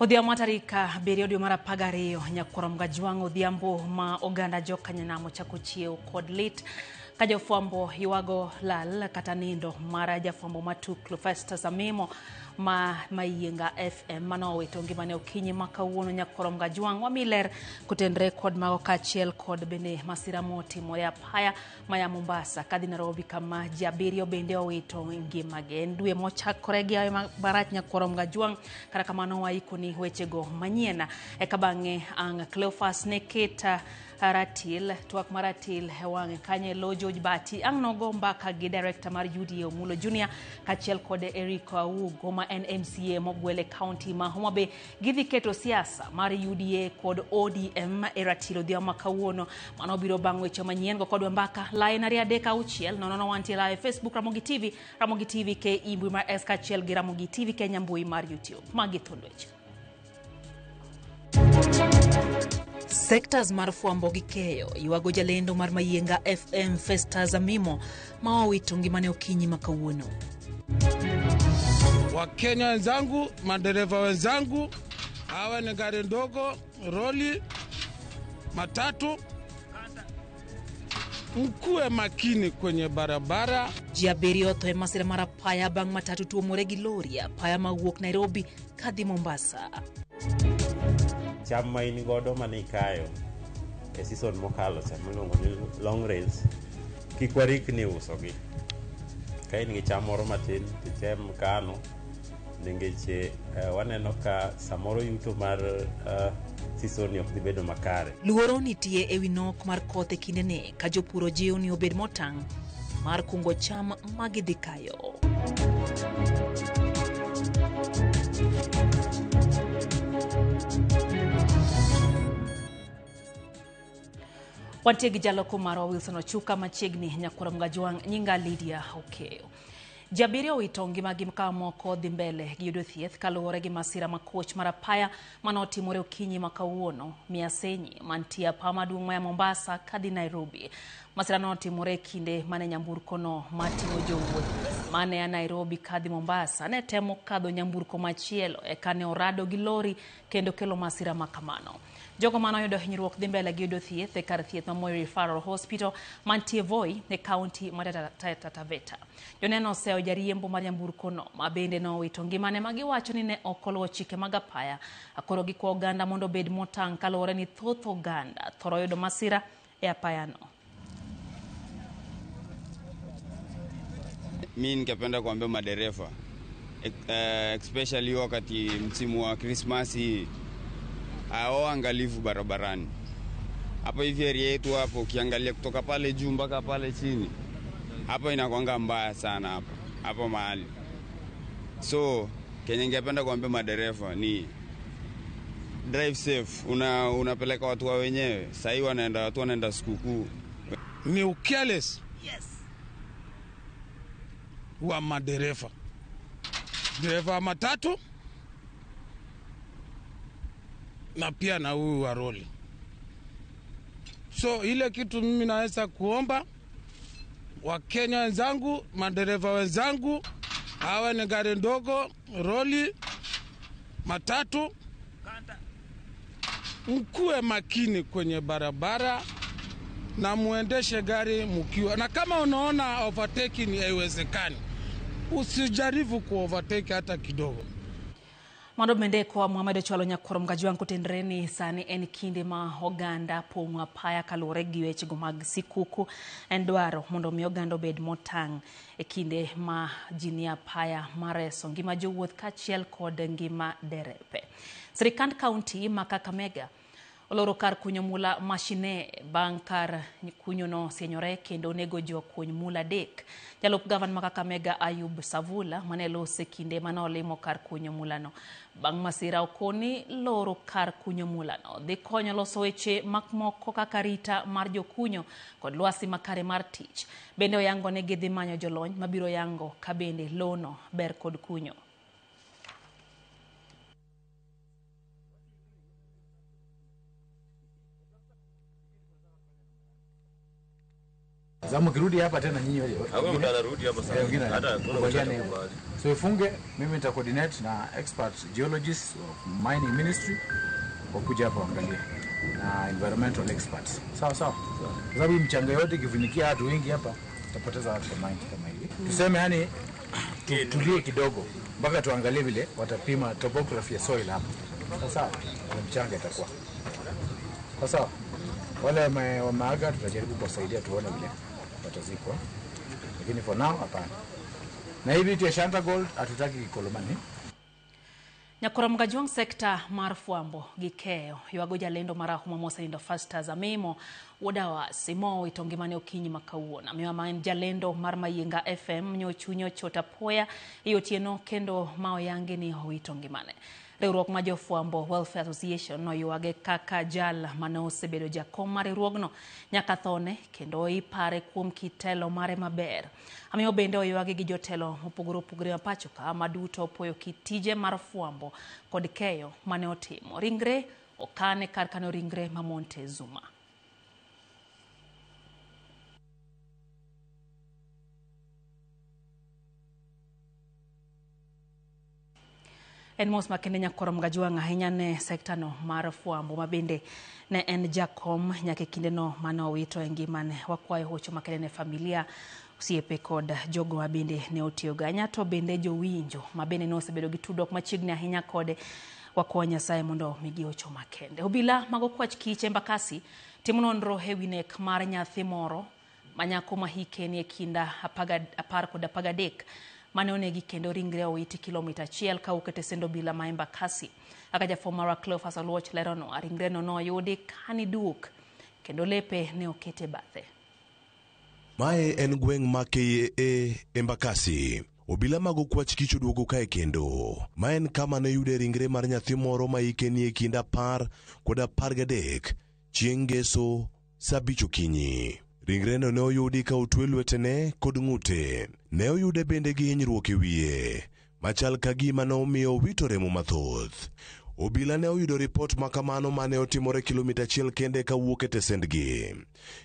Odhiambo tarik 7 dwe mar 12 nyakwar Mgajwang' odhiambo ma oganda jokanyanam ochako chiew kod lit ka jofwambo ywago lal kata nindo mar jafwambo matuklu Festus Amimo ma Mayienga FM manowito ngimane okinyi ma kawuono. Nyakwar Mgajwang' wami ler kotenre kod mago kaachiel kod bende masira motimore apaya maya Mombasa kadhi Nairobi kama ji 7 bende owito ngimagi. En dwe mochakore gi ayo marach nyakwar Mgajwang', kata kamano waikoni wechego manyien. Eka bang'e ang' Cleophas ne keta ratil twak mar ratil e wang'e kanye lo George Bati ang' nogo mbaka gi director mar UDA Omulo Junior kaachiel kod Eric Augo ma en MCA mogwele county ma Homa Bay. Gidhi keto siasa mar UDA kod ODM e ratil odhiambo ma kawuono. Mano biro bang' weche manyien go kodwa mbaka line 2 3 6 0 0 wantie live Facebook Ramogi TV, Ramogi TV KE mbui mar S kaachiel gi Ramogi TV Kenya mbui mar YouTube. Magi thund weche. Sectors mar fwambo gi keyo ywago jalendo mar Mayienga FM Festus Amimo ma owito ngimane okinyi ma kawuono. Wakenya wenzangu, madereva wenzangu, hawa ni gari ndogo, roli, matatu, mkuwe makini kwenye barabara. Ji 7 otho e masira mar apaya bang' matatu tuomore gi lori apaya mawuok Nairobi kadhi Mombasa. Cham ma in godo mane ikayo e season mokalo cha miluongo ni long rains, kik warikni usogi. Ka in gi cham moro matin titem kano, nikech waneno ka samoro yuto mar season ni ok dhi bedo makare. Luoro nitie ewi nok mar koth e kindeni ka jopur ojiw ni obed motang' mar kungo cham ma gidhi kayo. Wantie gi jaloko marwa Wilson Ochuka machiegni nyakwar Mgajwang' nyinga Lydia Okeyo. Ji 7 owito ngimagi ka moko dhi mbele gi yudo thieth kaluwore gi masira ma koch mar apaya manotimore okinyi ma kawuono Miasenyi mantie apaya maduong' maya Mombasa kadhi Nairobi. Masira notimore e kinde mane nyamburko no mating'o jowuoth mane a Nairobi kadhi Mombasa ne temo kadho nyamburko machielo eka ne orado gi lori kendo kelo masira ma kamano. Jogo manoyudo hinyruok dhi mbele gi yudo thieth e kar thieth ma Moi Referral Hospital mantie Voi e kaunti ma Taita Taveta. Joneno oseyo jariembo mar nyamburko no ma bende nowito ngimane ma giwacho ni ne ok oluwo chike mag apaya. Koro gikwa oganda mondo obed motang' kaluwore ni thoth oganda thoro yudo masira e apayano. Mi ningependa kuambia madereva, especially wakati msimu wa Krismasi, hao angalifu barabarani. Hapo hivi area yetu hapo ukiangalia kutoka pale juu mpaka pale chini, hapo inakuanga mbaya sana hapo mahali. So kenye ningependa kuambia madereva ni drive safe. Unapeleka watu wa wenyewe. Sasa hivi watu wanaenda sikukuu. Ni careless. Yes. Wa madereva. Dereva matatu na pia na huyu wa roli. So ile kitu mimi naweza kuomba Wakenya wenzangu, madereva wenzangu, hawa ni gari ndogo, roli, matatu, mkuwe makini kwenye barabara na muendeshe gari mkiwa. Na kama unaona overtaking haiwezekani, usijaribu ku overtake hata kidogo. Mondo bende kwa Mohamed Ochwalo nyakwar Mgajwang' kotenre ni sani en kinde ma oganda pong'o apaya kaluwore gi wechego mag sikuku. En dwaro mondo mi oganda obed motang' e kinde ma ji nie apaya mar reso ngima jowuoth kaachiel kod ngima derepe. Sirikand kaunti ma Kakamega oloro kar kunyo mula mashine bang' kar kunyo no sienyore kendo onego jokuny mula 3. Jalup gavana ma Kakamega Ayub Savula mane lose kinde mane olimo kar kunyo mulano. Bang' masira okoni loro kar kunyo mulano dhi konyo loso weche moko kaka rita mar jokunyo kod lwasi makare mar tich. Bende oyango ni gidhi manyo jolony mabiro yango ka bende lono ber kod kunyo. Sababu mkirudi hapa tena nyinyi wale. Hakuna mtu anarudi hapa Eh, wengine sasa. Hata hakuna mtu kubaliana hivyo. atakubali. So ifunge, mimi nita coordinate na expert geologists of mining ministry wakuja hapa waangalie na environmental experts. Sawa sawa. Kwa sababu hii mchanga yote ikifunikia watu wengi hapa tutapoteza watu kwa mine kama hivi. Tuseme yani tulie kidogo mpaka tuangalie vile watapima topography ya soil hapa. Sawa sawa. Na mchanga itakuwa. Sawa sawa. Wale wameaga tutajaribu kuwasaidia tuone vile watazikwa. Lakini for now hapana. Na hii vitu ya Shanta Gold hatutaki Kikolomani. Nyakoro Mgajwang' sekta mar fwambo gi keyo ywago jalendo marahuma mosenindo Festus Amimo wuod Awasi mowito ngimane okinyi ma kawuono. Amiwa ma en jalendo mar Mayienga FM nyochunye ochot apoya e otieno kendo ma oyangi ni owito ngimane. Riwruok ma jofwambo Welfare Association noywage kaka jal mane osebedo jakom mar riwruogno nyaka thone kendo ipare kuom kitelo mare maber. Amiyo bende oywagi gi jotelo mopogore opogore ma pacho ka ma duto opoyo kit tije mar fwambo kod keyo mane otimo. Ringre okane kar kano ringre ma Montezuma. En mos makende Nyakoro Mgajwang' ahinya ne sekta no mar fwambo ma bende ne en jakom nyaka e kindeno mane owito e ngimane. Wakwayo hocho makende ne familia, osiepe kod jogo ma bende ne otiyogo. Ahinya to bende jowinjo ma bende ne osebedo gi tudruok machiegni ahinya kode. Wakwayo Nyasaye mondo omigi hocho makende. Obila mag okwach kich Embakasi timo nonro e wi nek mar nyathi moro ma nyako ma hike ni e kind 10 kod 13 mane onegi kendo ringre owiti kilomita 1 kawuok e tesend obila ma Embakasi. Kaka jafwambo marwa Cleophas Oluoch leronwa, ringreno noyudi kani duk kendo lepe ne oket e bathe. Mae en gweng' ma KAA Embakasi. Obila mag okwach kich oduogo kae kendo. Ma en kama ne yude ringre mar nyathi moro ma hike ni e kind 10 kod 13 chieng' ngeso saa 5 okinyi. Ringreno ne oyudi ka otwe lwetene kod ng'ute. Ne oyude bende gi hinyruok e wiye, machal ka gima ne omiyo owito remo mathoth. Obila ne oyudo ripot ma kamano mane otimore kilomita 1 kende kawuok e tesendgi.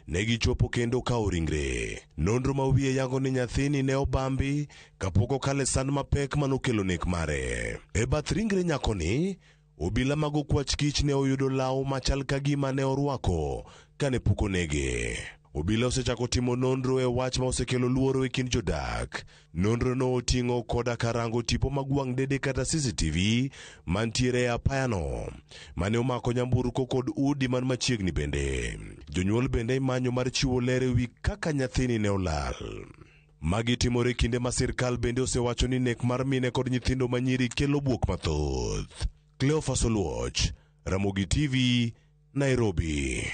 Ne gichopo kendo kawo ringre. Nonro ma wiye yango ni nyathini ne obambi kapok okale sand mapek manokelo nek mare. E bath ringre nyakoni, obila mag okwach kich ne oyudo law machal ka gima ne orwako kane pok onege. Obila osechako timo nonro e wach ma osekelo luoro e kind jodak. Nonro no oting'o koda karango tipo mag wang' dede kata CCTV mantiere e apayano mane omako nyamburko kod udi man machiegni bende. Jonyuol bende imanyo mar chiwo ler e wi kaka nyathini ne olal. Magi timore kinde ma sirkal bende osewacho ni nek mar mine kod nyithindo manyiri kelo buok mathoth. Cleophas Oluoch, Ramogi TV, Nairobi.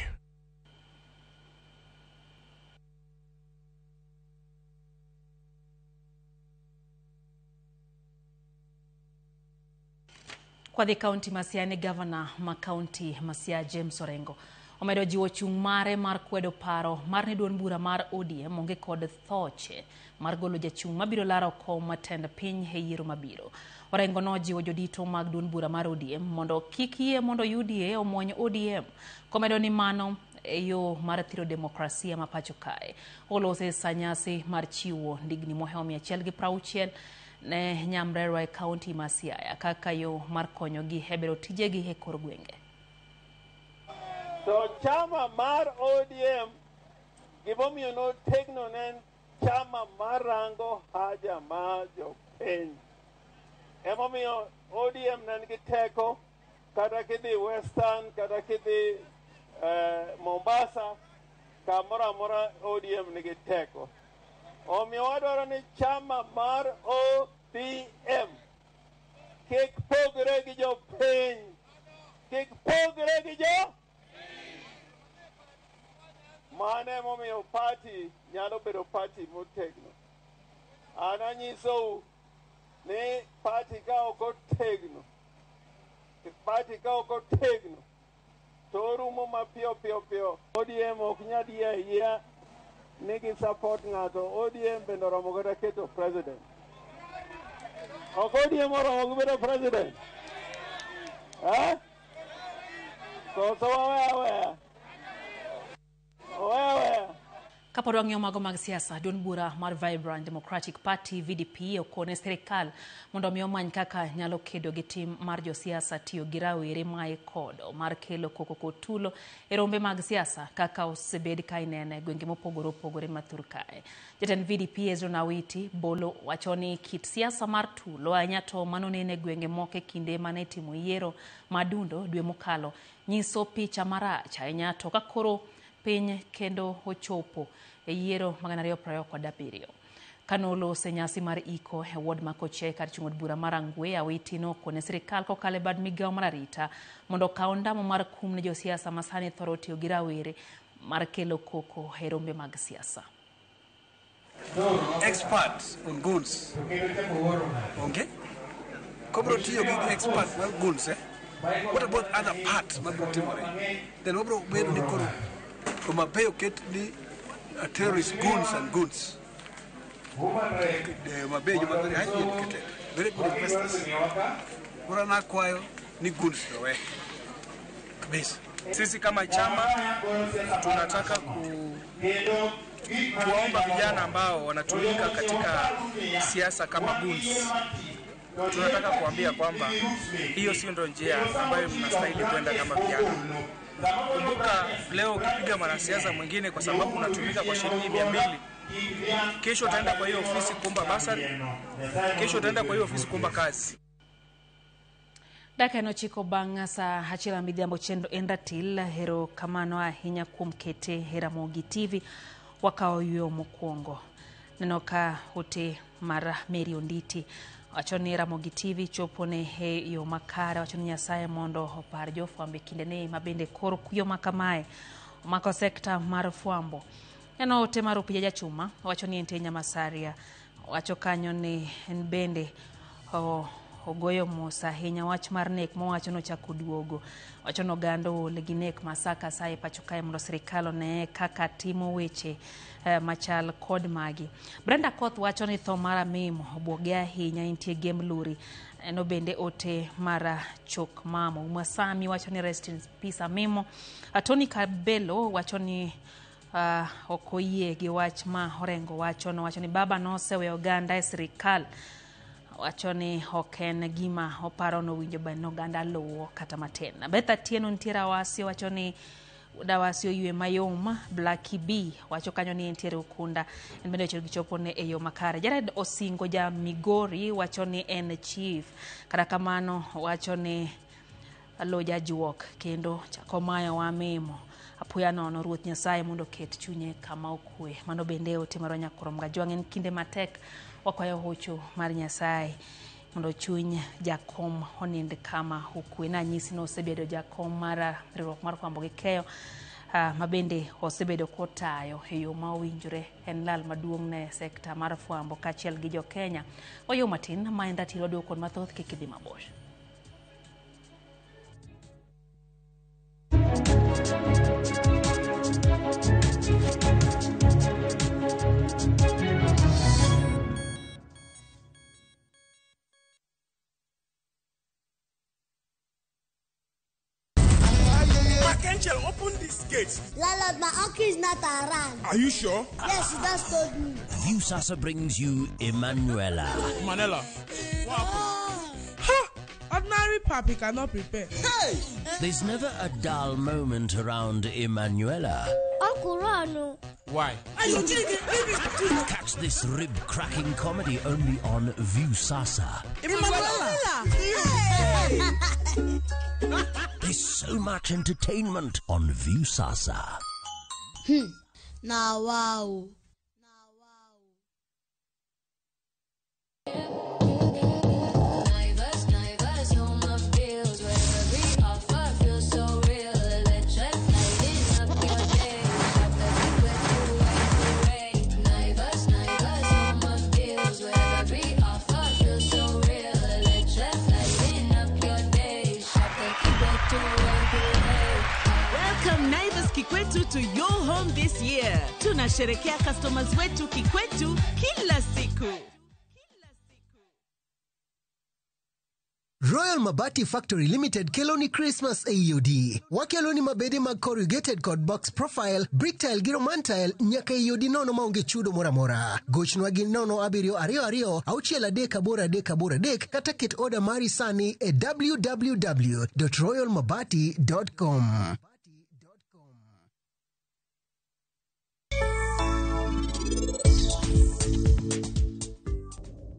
Kwadhi kaunti ma Siaya ni gavana ma kaunti ma Siaya James Orengo omedo jiwo chung' mare mar kwedo paro mar ni duond bura mar ODM onge kod thoche mar golo jachung' mabiro laro kom tend piny e yiero mabiro. Orengo nojiwo jodito mag duond bura mar ODM mondo kik yie mondo UDA omuony ODM, komedo ni mano e yo mar thiro demokrasia ma pacho kae. Olose sa nyasi mar chiwo ndigni mohewo 160 ne nyamrerwa e kaunti ma Siaya kaka yo mar konyogi e bero tijegi e kor gwenge. To chama mar ODM gimomiyo notegno ne en chama marango haja mar jopiny. Emomiyo ODM ne nigi teko kata kidhi Western kata kidhi Mombasa, kamoro amora ODM nigi teko. Omiyo wadwaro ni chama mar ODM kik pogre gi jopiny, kik pogre gi jo. Mano emomiyo party nyalo bedo party motegno. An anyisou ni party ka ok otegno, party ka ok otegno, to orumo mapiyo piyo piyo. ODM ok nyal yie ayieya ni gi support ng'ato. ODM bende oromo kata keto president. Ok ODM oromo gi bedo president? Eh? Koso waweya aweya? Oweya aweya. Kapo Kapod wang'iyo mago mag siasa, duond bura mar Vibrant Democratic Party VDP okone sirikal mondo omi omany kaka nyalo kedo gi tim mar josiasa tiyo gi rawere mae kodo mar kelo koko kod tulo e rombe mag siasa kaka osebed ka inene e gwenge mopogore opogore ma thur kae. Jatend VDP Ezra Awiti Bolo wacho ni kit siasa mar tulo ahinya to mano nene e gwenge moko e kinde mane itimo yiero madundo dwe mokalo nyiso picha marach ahinya to ka koro piny kendo ochopo e yiero mag 2027. Kanolose nyasi mar iko e ward ma Kochiae kar chung' od bura mar Rangwe, Awiti nokone sirikal kokalo e bad migawo mar arita mondo okaw ondamo mar kum ne josiasa ma sani thoro tiyo gi rawere mar kelo koko e rombe mag siasa. Expert on goons. Okay? Kobro tiyo gi expert mar goons, eh? What about other parts mabro timore? Then wabro bedo ni koro Homa Bay oket ni terrorist goons and goons. Homa Bay joma very highly educated, very good investors. Koro nakwayo ni goons to we. Kabisa. Sisi kama chama tunataka kuwaomba vijana ambao wanatumika katika siasa kama goons, tunataka kuambia kwamba hiyo sio ndo njia ambayo mnastahili kwenda kama vijana. Kumbuka leo ukipiga mwanasiasa mwingine kwa sababu unatumika kwa shilingi 200, kesho utaenda kwa hiyo ofisi kuomba basari, kesho utaenda kwa hiyo ofisi kuomba kazi. Dakika en ochiko bang' saa achiel midhiambo chenro en ratil. Erokamano ahinya kuom kete e Ramogi TV. Wakawo yueyo mokwongo. Neno ka ote mar Mary Onditi wacho ni Ramogi TV chopo ne e yo makare. Wacho ni Nyasaye mondo opar jofwambo e kindeni ma bende koro kuyo ma kamae omako sekta mar fwambo. Neno ote mar Opija Jachuma wacho ni entie Nyamasaria. Wacho kanyo ni en bende ogoyo mos ahinya wach mar nek mowacho nochako duogo. Wacho ni oganda ool gi nek ma sa ka sa e pacho kae mondo sirikal one kaka timo weche machal kod magi. Brenda Koth wacho ni tho mar Amimo obwoge ahinya entie Gem Luri. Eno bende ote mar Chok Mamo. Umasami wacho ni rest in peace Amimo. Tony Kabelo wacho ni ok oyie gi wach ma Orengo wacho. Nowacho ni baba noseweyo oganda e sirikal. Wacho ni ok en gima oparo nowinjo bed ni oganda luwo kata matin. Beth Atieno nitiere Awasi wacho ni Dawasi oywe mayom. Blacky B wacho kanyo ni entiere Ukunda. En bende wacho gichopo ne e yo makare. Jared Osingo ja Migori wacho ni en chief. Kata kamano wacho ni lo jajuok kendo chako mayo wa Mimo. Apoya nono Ruoth Nyasaye mondo oket chunye kama okwe. Mano bende ote marwa Nyakurom Gajwang'. En kinde matek, wakwayo hocho mar Nyasaye mondo chuny jakom onind kama okwe. Nanyisi ni osebedo jakom mar riwruok mar fwambo gi keyo ma bende osebedo kotayo e yo ma owinjore. En lal maduong' ne sekta mar fwambo kaachiel gi jokenya. Wayo matin ma en ratiro waduogo kod mathoth kik idhi mabor. Angel, open this gate. Landlord, my uncle is not around. Are you sure? Yes, he just told me. Viusasa brings you Emanuela. Manela. Ha! Ordinary papi cannot prepare. Hey! There's never a dull moment around Emanuela. Uncle Ron. Why? Catch this rib-cracking comedy only on Viusasa. Emanuela! Hey! There's so much entertainment on Viusasa. Now, wow. Welcome Naivas Kikwetu to your home this year. Tunasherekea customers wetu Kikwetu kila siku. Royal Mabati Factory Limited keloni Christmas ei odi. Wakeloni mabede mag corrugated kod box profile, brick tile gi roman tile nyaka ei odi nono maonge chudo moro amora. Gochnwa gi 0722 638 83 kata ket oda mari sani e www.royalmabati.com.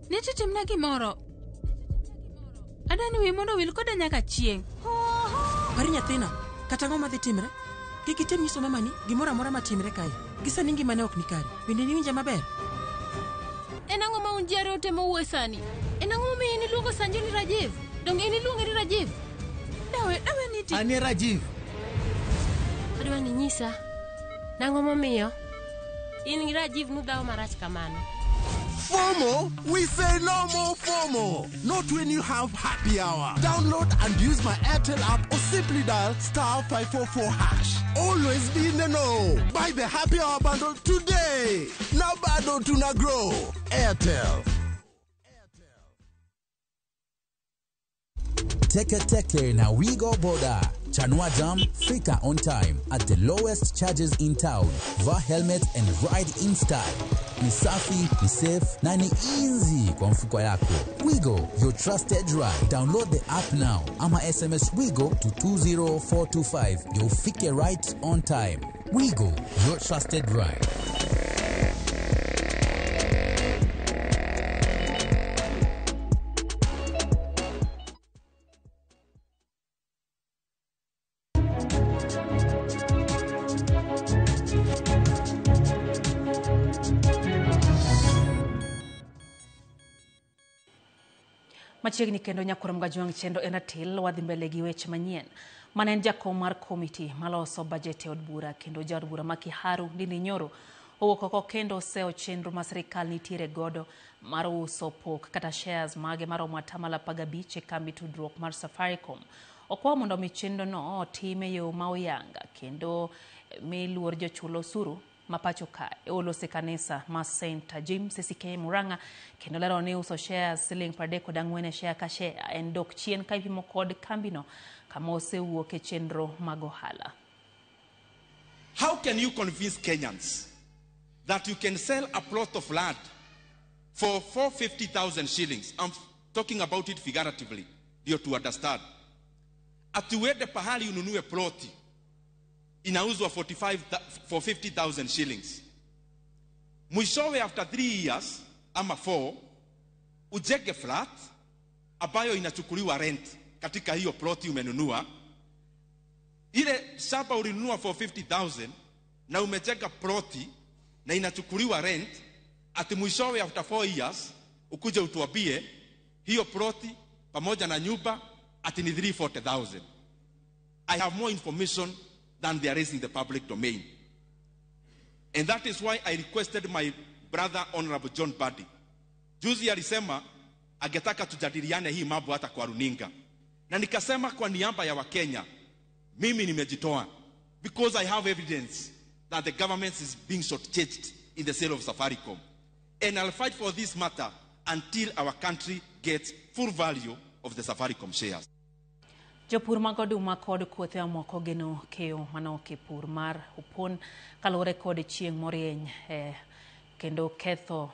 Nitie timna gimoro. Adwa ni wiyi mondo owil koda nyaka chieng'. Par nyathina, kata ang'o madhi timre? Kik item nyiso mamani gimoro amora matimre kae. Gi sani ngimane ok ni kare. Bende niwinja maber? En ang'o ma un ji ariyo utemo wuoye sani? En ang'o momiyo in iluongo Sanju ni Rajiv? Donge in iluonge ni Rajiv? Dawe, dawe ni ti. Anie Rajiv. Adwa ni nyisa. Nang'o momiyo? In gi Rajiv nudhawo marach kamano. FOMO? We say no more FOMO. Not when you have happy hour. Download and use my Airtel app or simply dial star 544 hash. Always be in the know. Buy the happy hour bundle today. Now bado tuna grow. Airtel. Teke Teke na Wigo Boda. Chanua Jam, fika on time at the lowest charges in town. Vaa helmet and ride in style. Ni safi, ni safe na ni easy kwa mfuko yako. Wigo, your trusted ride. Download the app now ama SMS Wigo to 20425 ndio ufike right on time. Wigo, your trusted ride. Machiegni kendo nyakwar Mgajwang' chendo en atil wadhi mbele gi weche manyien. Mane en jakom mar komiti maloso bajet e od bura kendo jaod bura ma Kiharu Ndindi Nyoro owuok oko kendo oseyo chenro ma sirikal nitiere godo mar uso pok kata shares mage maromo 15% e kambi tudruok mar Safaricom. Okwayo mondo mi chenrono otim e yo ma oyanga kendo mi luor jochul osuru ma pacho kae. Olose kanisa ma St. James CCK Murang'a kendo lero ni uso shares siling 34 e share ka share en dok chien ka ipimo kod kambino kama osewuok e chenro mag ohala. How can you convince Kenyans that you can sell a plot of land for 450,000 shillings? I'm talking about it figuratively, ndio to understand. Ati uende pahali ununue ploti inauzwa 450,000 shillings. Mwishowe after 3 years ama 4 ujenge flat ambayo inachukuliwa rent katika hiyo ploti umenunua. Ile shamba ulinunua 450,000 na umejenga ploti na inachukuliwa rent, ati mwishowe after 4 years ukuje utuambie hiyo ploti pamoja na nyumba ati ni 340,000. I have more information than there is in the public domain. And that is why I requested my brother Honorable John Mbadi. Juzi alisema angetaka tujadiliane hii mambo hata kwa runinga. Na nikasema kwa niaba ya Wakenya, mimi nimejitoa because I have evidence that the government is being shortchanged in the sale of Safaricom. And I'll fight for this matter until our country gets full value of the Safaricom shares. Jopur mag oduma kod kothe mamoko geno keyo manok e pur mar opon kaluwore kod chieng' morieny kendo ketho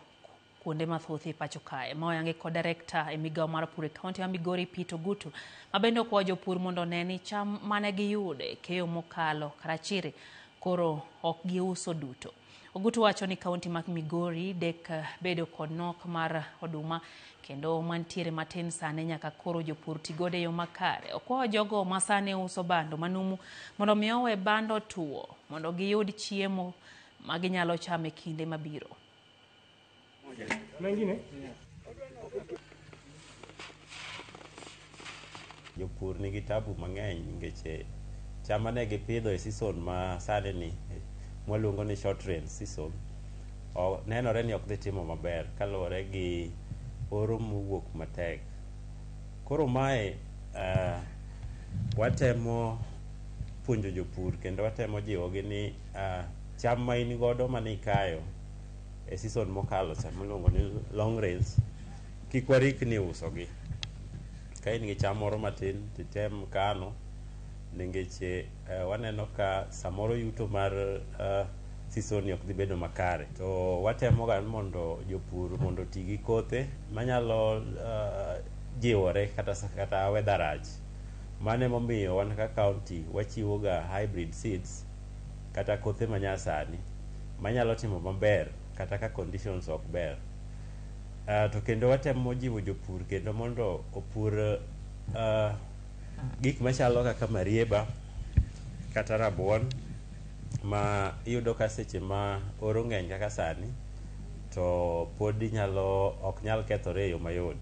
kuonde mathoth e pacho kae. Ma oyangi kod direkta e migawo mar pur e kaunti ma Migori Peter Ogutu, ma bende okwayo jopur mondo one ni cham mane giyudo e keyo mokalo Karachiri koro ok giuso duto. Ogutu wacho ni kaunti ma Migori dek bedo kod nok mar oduma kendo mantiere matin sani nyaka koro jopur ti godo e yo makare. Okwayo jogo ma sani uso bando manumu mondo mi owe bando tuo mondo giyud chiemo ma ginyalo chamo e kinde mabiro. Jopur nigi tabu mang'eny nikech cham mane gipidho e season ma sani ni mwaluongo ni short rain season nenore ni ok dhi timo maber kaluwore gi oro mowuok matek. Koro mae watemo puonjo jopur kendo watemo jiwogi ni cham ma in godo mane ikayo e season mokalo cha miluongo ni long rains kik warikni usogi. Ka in gi cham moro matin titem kano nikech waneno ka samoro yuto mar season ni ok dhi bedo makare. To watemo ga mondo jopur mondo oti gi kothe manyalo jiwore kata weather rach. Mano emomiyo wan kaka county wachiwo ga hybrid seeds kata kothe manyasani manyalo timo maber kata ka conditions ok ber. To kendo watemo jiwo jopur kendo mondo opur gik machalo kaka marieba kata rabuon ma iyudo ka seche ma oro ng'eny kaka sani to pod inyalo ok nyal kethore e yo mayot.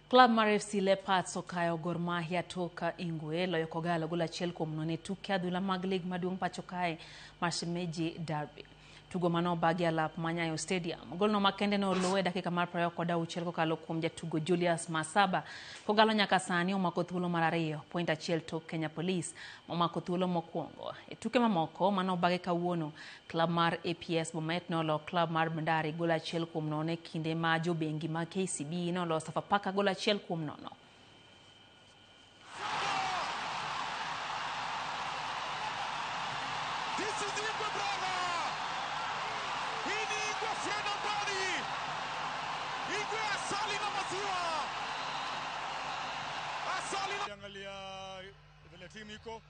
Klab mar FC Leopards okayo Gor Mahia tok Ingwe loyo Kogalo gol 1-0 e tuke adhula mag lig maduong' pacho kae mar Shemeji Derby. Tugo mano obagi alap ma Nyayo Stadium. Golno makende ne oluwe e dakika mar 26 kokalo kuom jatugo Julius Masaba. Kogalo nyaka sani omako thuolo mar 2, point 1 tok Kenya Police omako thuolo mokwongo. E tuke mamoko mano obagi kawuono, klab mar APS Bomet nolo klab mar Bandari gol 1-0 e kinde ma jobengi mag KCB nolo Sofapaka gol 1-0. This is Igwe brother. Hii ni Igwe Fred Ambani. Igwe asali na maziwa. Asali na Angalia vile timu iko,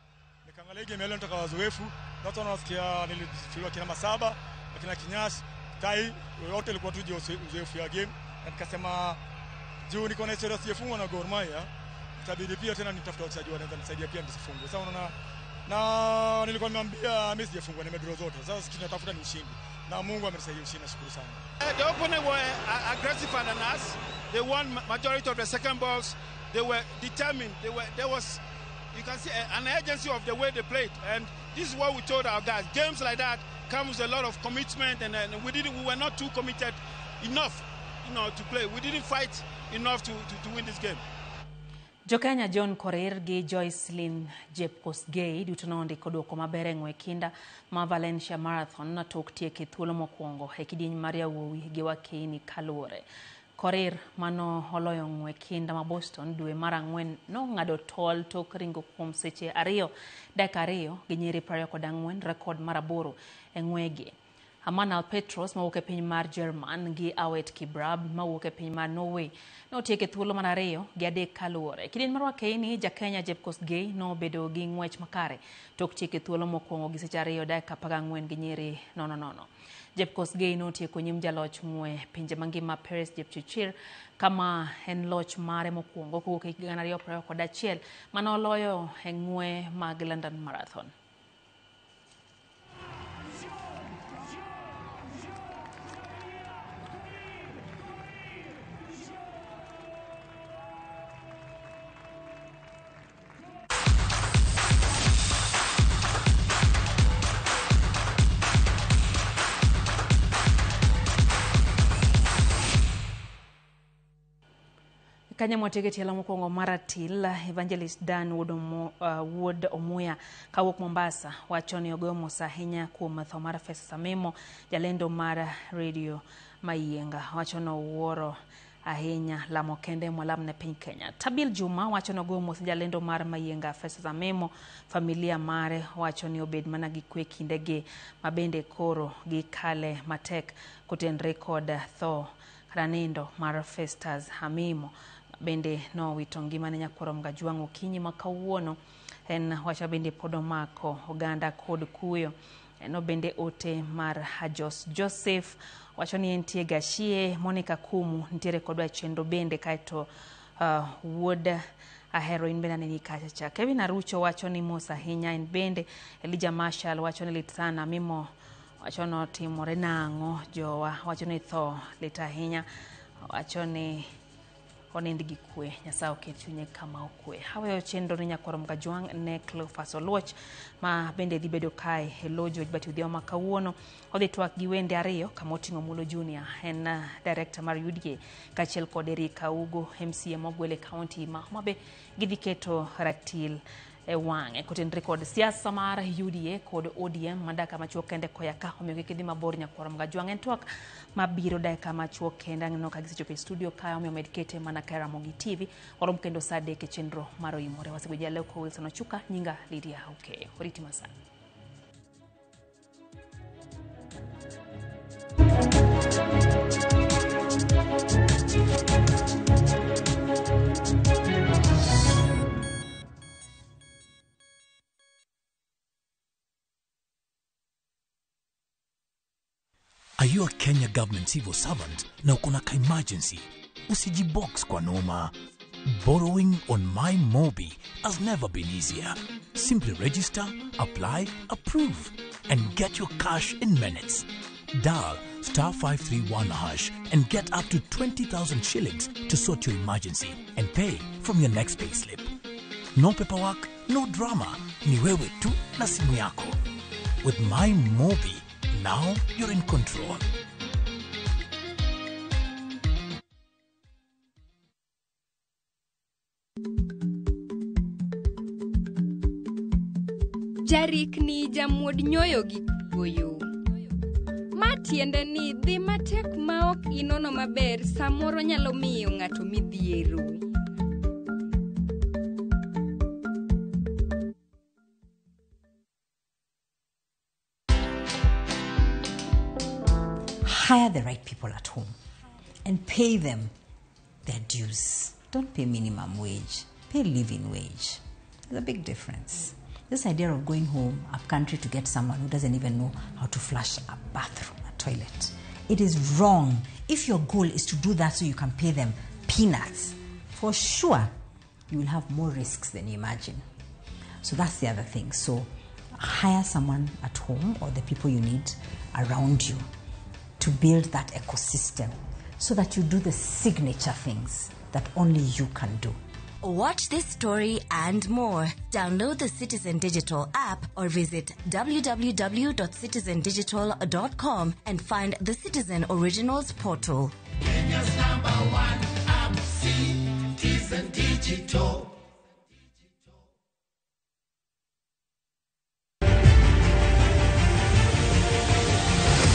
nikaangalia game ya leo nitaka wazoefu. Watu wanasikia nilifiwa kina Masaba, kina Kinyash, Tai, yote ilikuwa tu uzoefu ya game. Na nikasema juu niko na historia sijafungwa na Gor Mahia, itabidi pia tena nitafuta wachezaji wanaweza nisaidia pia nisifungwe. Sasa unaona, na nilikuwa nimeambia mimi sijafungwa, nimedraw zote. Sasa kitu natafuta ni ushindi. Na Mungu amenisaidia ushindi, nashukuru sana. The opponent were aggressive than us. They won majority of the second balls. They were determined. There was, you can see an urgency of the way they played. And this is what we told our guys. Games like that comes with a lot of commitment, and we were not too committed enough, you know, to play. We didn't fight enough to win this game. Jokenya John Korir gi Joycelyn Jepkosgei duto nondiko duoko maber e ng'we kinda ma Valencia Marathon tok tieko e thuolo mokwongo e kidieny mar yawuowi gi wakeyni kaluwore. Korir mano oloyo ng'we kinda ma Boston dwe mar 4 nong'ado tol tok ringo kuom seche 2 dakika 2 gi nyiri 24, rekod mar 8 e ng'wegi. Amanal Petros mawuok e piny mar Jerman gi Awet Kibrab mawuok e piny mar Norway notieko e thuolo mar 2 gi 3 kaluwore. Kidieny mar wakeyni, Jakenya Jepkosgei nobedo gi ng'wech makare tok tieko e thuolo mokwongo gi seche 2 dakika 14 gi nyiri 0-0. Jepkosgei notieko nyim jaloch ng'we pinje mangima Peres Jepchirchir kama en loch mare mokwongo kowuok e higa 2021 manoloyo e ng'we mag London Marathon. Kanya mwatege tielo mokwongo mar atil, Evangelist Dan Wuod Omuya kawuok Mombasa wacho ni ogoyo mos ahinya kuom tho mar Festus Amimo, jalendo mar redio Mayienga. Wacho ni owuoro ahinya lamo kende mwalam ne piny Kenya. Tabil Juma wacho ni ogoyo mos jalendo mar Mayienga Festus Amimo, familia mare wacho ni obed mana gi kwe kindegi mabende koro gikale matek kotenre kod tho kata nindo mar Festus Amimo. Bende nowito ngimane nyakwar Mgajwang' okinyi ma kawuono. En wacha bende pod omako oganda kod kuyo. Eno bende ote mar Hajos Joseph wacho ni entie Gashie. Monica Kumu nitiere kodwa e chenro bende, kaeto wuod Ahero in bende aneni kacha cha. Kevin Arucho wacho ni mos ahinya en bende. Elijah Marshall wacho ni lit sana. Mimo wacho ni otimore nang'o jowa, wacho ni tho lit ahinya, wacho ni onind gi kwe, Nyasaye oket chunye kama okwe. Haweyo chenro ni nyakwar Mgajwang' ne Cleophas Oluoch ma bende dhi bedo kae e lo George Bati Odhiambo ma kawuono. Odhi twak gi wende ariyo kama oting'o Mulo Junior, en director mar UDA, kaachiel kod Eric Augo, MCA mogwel e county ma Homa Bay. Gidhi keto ratil e wang'e. Kotenre kod siasa mar UDA kod ODM madaka machuok kende koya ka, omiyo kik idhi mabor nyakwar Mgajwang'. En twak mabiro dakika machuok kende. Aneno ka gisechopo e studio kae, omiyo med kete mana ka Ramogi TV. Warom kendo saa 3 e chenro mar Oimore. Wasego jaleko Wilson Ochuka, nyinga Lydia Okeyo. Oriti masani. Are you a Kenya government civil servant na uko na ka-emergency? Usijibox kwa noma. Borrowing on MyMobi has never been easier. Simply register, apply, approve, and get your cash in minutes. Dial star 531 hash and get up to 20,000 shillings to sort your emergency and pay from your next payslip. No paperwork, no drama. Ni wewe tu na simu yako. With MyMobi, now you're in control. Jarikni jamuod nyoyo gi kuoyo. Ma tiende ni dhi matek ma ok inono maber samoro nyalo miyo ng'ato midhiero. Hire the right people at home and pay them their dues. Don't pay minimum wage, pay living wage. There's a big difference. This idea of going home up country to get someone who doesn't even know how to flush a bathroom, a toilet, it is wrong. If your goal is to do that so you can pay them peanuts, for sure you will have more risks than you imagine. So that's the other thing. So hire someone at home or the people you need around you to build that ecosystem so that you do the signature things that only you can do. Watch this story and more. Download the Citizen Digital app or visit www.citizendigital.com and find the Citizen Originals portal. Kenya's number one app, Citizen Digital.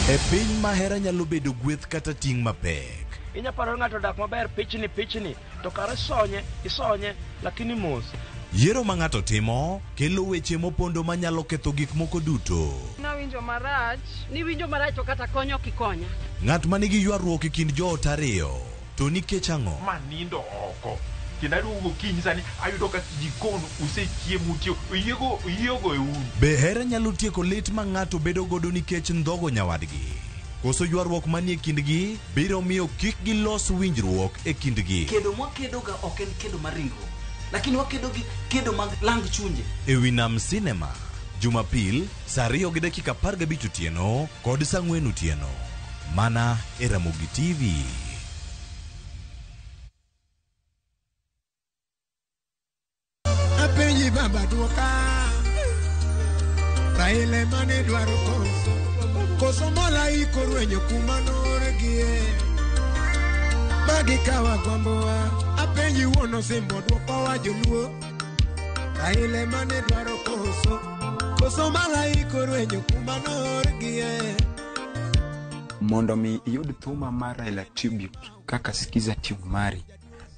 E piny ma hera nyalo bedo gweth kata ting' mapek. Inya paro ng'ato dak maber pichni pichni to kare sonye isonye lakini mos. Yiero ma ng'ato timo kelo weche mopondo manyalo ketho gik moko duto. Nawinjo marach. Niwinjo marach to kata konyo ok ikonya. Ng'at ma nigi ywaruok e kind joot ariyo to nikech ang'o? Ma nindo oko. Kendo aduogo gokinyi sani ayudo ka jikon usechiemo utieko oyiego oyiego e un. Be hera nyalo tieko lit ma ng'ato bedo godo nikech ndhogo nyawadgi? Koso ywaruok manie kindgi biro miyo kik gilos winjruok e kindgi? Kedo mwakedoga ok en kedo mar ringruok, lakini wakedo gi kedo mag lang chunje. E wi Nam Cinema, Jumapil, saa 2:15 otieno kod saa 4 otieno. Mana e Ramogi TV. Apenji baba duoka Raila mane dwaro koso koso malaika orwenyo kuma noorgie magi kawa gombowa apenji wuon osimbo dwokowa joluo Raila mane dwaro koso koso malaika orwenyo kuma noorgie. Mondo mi iyud thuma mar Raila Tribute kaka Sikiza tune mari,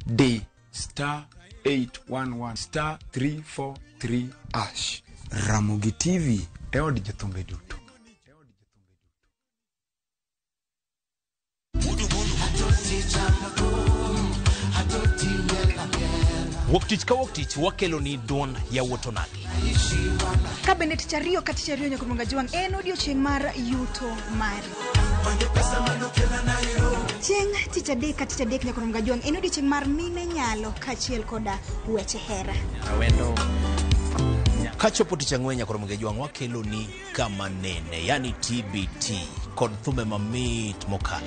D star 811 star 343 hash. Ramogi TV e od jothumbe duto. Wuok tich ka wuok tich wakelo ni duond yawuot onagi. Ka bende tich ariyo ka tich ariyo nyaka Mgajwang' en odiochieng' mar yuto mari. Chieng' tich adek ka tich adek nyaka Mgajwang' en odiochieng' mar mine nyalo kaachiel koda weche hera. Awendo. Kachopo tich ang'wen nyaka Mgajwang' wakelo ni kama nene, yani TBT kod thumbe mamit mokalo.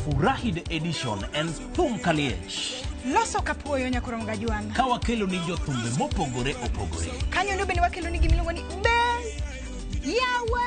Furahi the edition en thum kaliech. Loso kapuoyo nyaka Mgajwang'. Ka wakelo ni jothumbe mopogore opogore. Kanyo ndo bende wakelo ni gimiluongo ni be yawa.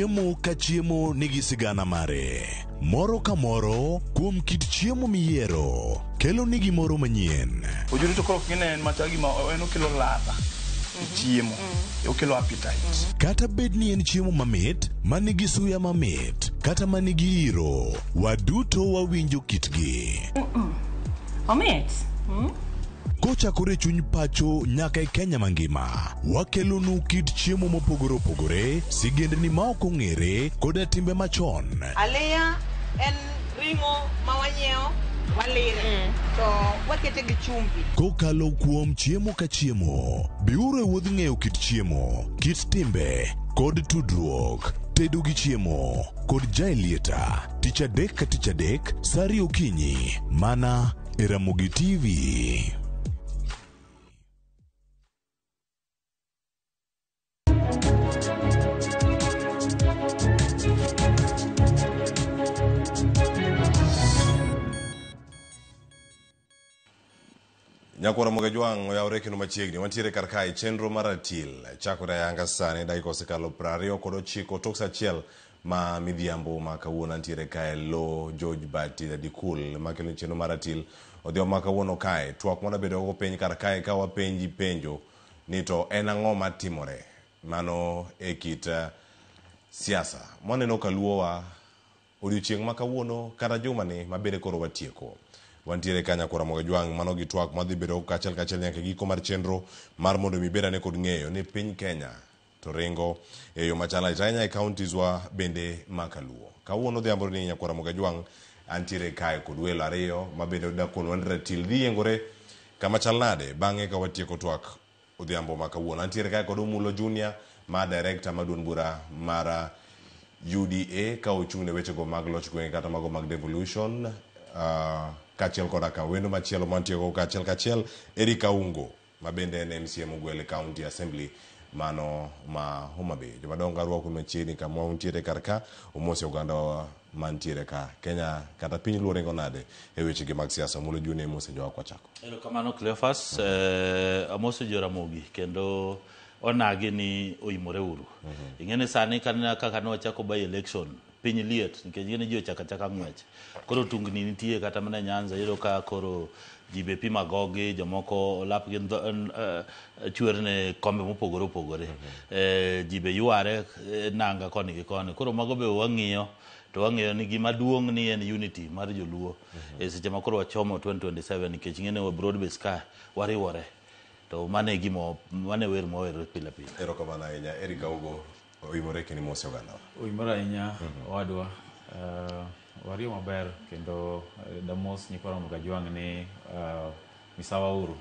Chiemo ka chiemo nigi sigana mare. Moro ka moro kuom kit chiemo miyiero kelo ni gimoro manyien. Ojuri to koro king'e en machal gima en okelo ladha e chiemo, okelo appetite. Kata bed ni en chiemo mamit, manigi suya mamit, kata manigi iro, waduto wawinjo kitgi. Omit. Kochakore chuny pacho nyaka e Kenya mangima, wakelonu kit chiemo mopogore opogore, sigendni ma ok ong'ere, koda timbe machon. Aliya en ring'o ma wanyiewo walire to wakete gi chumbi. Kokalo kuom chiemo ka chiemo, biuru e wuodh ng'eyo kit chiemo, kit timbe, kod tudruok. Tedo gi chiemo kod Jaelieta, tich adek ka tich adek, sa ariyo okinyi, mana e Ramogi TV. Nyakwara Mogajwang' oyawore kendo machiegni. Wantiere kar kae chenro mar ratil chakore ayanga sani dakika osekalo 29 tok saa achiel ma midhiambo ma kawuono. Antiere kae lo George Bati Dadikul makelo chenro mar ratil odhiambo ma kawuono kae. Twak mwana bedo go piny kar kae ka wapenji penjo ni to en ang'o matimore mano e kit siasa mwaneno ka luowa odiochieng' ma kawuono kata jumani ma bende koro watieko. Wantiere ka Nyakwara Mogajwang' mano gi twak madhi bedo kachiel kachiel nyaka giko mar chenro mar mondo mi ibed ane kod ng'eyo ni piny Kenya to ringo e yo machal ahinya e counties wa bende ma kaluo. Kawuono odhiambo ni Nyakwara Mogajwang' antiere kae kod welo ariyo ma bende dakonwa ni ratil dhi yiengore kama chal nade bang'e ka watieko twak odhiambo ma kawuono. Antiere kae kod Omulo Junior ma director ma duond bura mar UDA ka ochung' ne wechego mag loch gwenge kata mago mag devolution, kaachiel koda ka wendo machielo mantie go kaachiel kachiel Eric Aungo ma bende en MCA mogwel e County Assembly mano ma Homa Bay. Jomadongo arwako machiegni kama untiere kar ka, omose oganda mantiere ka Kenya kata piny luo ringo nade e wechegi mag siasa. Omulo Junior imose jowa kwachako. Erokamano Cleophas, amoso Joramogi kendo onagi ni oimore uru. Ing'e ni sani kaka ne wachako by election piny liet nikech ing'e ni ji ochako achaka ng'wech. Koro tungni nitie kata mana e Nyanza iyudo ka koro ji be pimo agogi, jomoko olapgi chwerne kombe mopogore opogore. Ji be yware nanga koni gi koni. Koro mago be wang'iyo to wang'iyo ni gima duong' ni en unity mar joluo. E seche ma koro wachomo 2027 nikech ing'e ni broad base ka wariwore. To mano e gima mano e wer mwawer pile pile. Erokamano ahinya Eric Augo, oimore kendo imose oganda. Oimore ahinya owadwa. Wariyo maber kendo damos nyikwa Ramogi Ajwang' ni misawa uru.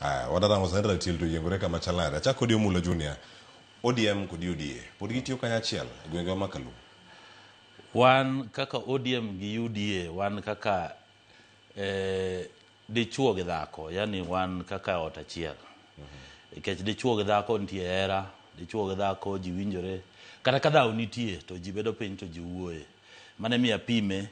Aya, wadarango sani ratil to yiengore kama chal nade. Achak kodi Omulo Junior. ODM kod UDA pod gitiyo kanyachiel e gwengewa ma Kaluo. Wan kaka ODM gi UDA wan kaka dichuo gi dhako, yani wan kaka ot achiel. Nikech dichuo gi dhako nitie hera, dichuo gi dhako ji winjore. Kata ka dhawo nitie to ji bedo piny to ji wuoye. Mano emiyo apime